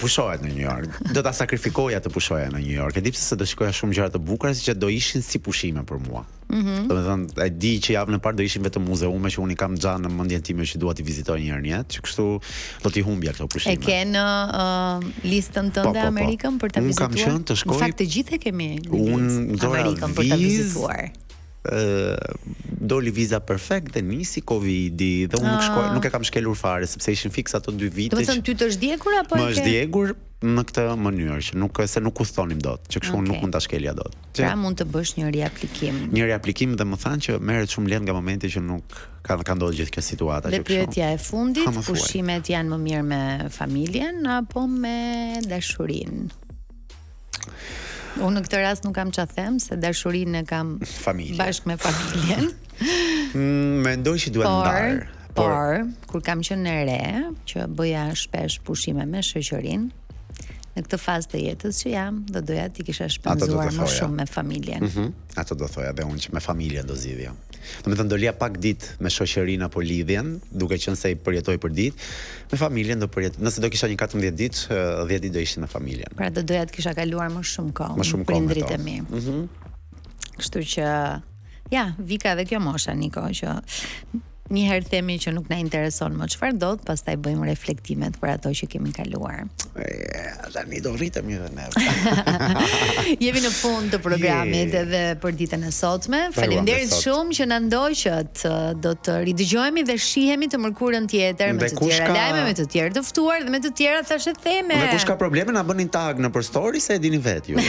Pushohet në New York. Do ta sakrifikoja të pushoja në New York. E di pse se do shikoja shumë gjëra të bukura, siç do ishin si pushime për mua. Mm -hmm. Domethënë, e di që javën e parë do ishin vetëm muzeume që unë i kam xha në mendjen time që dua t'i vizitoj një herë në jetë, që kështu do t'i humbja këto pushime. E ke në uh, listën tënde po, po, po. Amerikën për ta vizituar? Unë kam qenë të shkoj. Në fakt të gjithë e kemi në listë Amerikën për ta vizituar. Ë doli viza perfekt dhe nisi Covidi dhe unë nuk shkoj, ah. nuk e kam shkelur fare sepse ishin fiks ato dy vite. Domethënë ty të është djegur apo e ke? Më është djegur në këtë mënyrë që nuk se nuk udhtonim dot, që kështu okay. nuk mund ta shkelja dot. Që, pra mund të bësh një riaplikim. Një riaplikim dhe më thanë që merret shumë lehtë nga momenti që nuk ka ka ndodhur gjithë kjo situata që kështu. Dhe pyetja e fundit, pushimet janë më mirë me familjen apo me dashurinë? Unë në këtë rast nuk kam ça them se dashurinë e kam familje. bashkë me familjen. Mm, mendoj që duhet ndarë. Por, por, kur kam qenë e re, që bëja shpesh pushime me shoqërinë, në këtë fazë të jetës që jam, do doja t'i kisha shpenzuar më shumë me familjen. Mm -hmm. Ato do thoja dhe unë që me familjen do zgjidhja. Domethënë do lija pak ditë me shoqërinë apo lidhjen, duke qenë se i përjetoj për ditë, me familjen do përjetoj. Nëse do kisha një 14 ditë, 10 ditë do ishin me familjen. Pra do doja të kisha kaluar më shumë kohë më shumë kohë me prindërit e mi. Mm -hmm. Kështu që ja, vika edhe kjo mosha Niko që një herë themi që nuk na intereson më çfarë ndodh, pastaj bëjmë reflektimet për ato që kemi kaluar. E, tani do rritemi edhe ne. Jemi në fund të programit Je. edhe për ditën e sotme. Faleminderit shumë që na ndoqët. Do të ridëgjohemi dhe shihemi të mërkurën tjetër me të tjera ka... lajme, me të tjerë të ftuar dhe me të tjera thashetheme. Dhe kush ka probleme na bëni tag nëpër story se e dini vetë ju.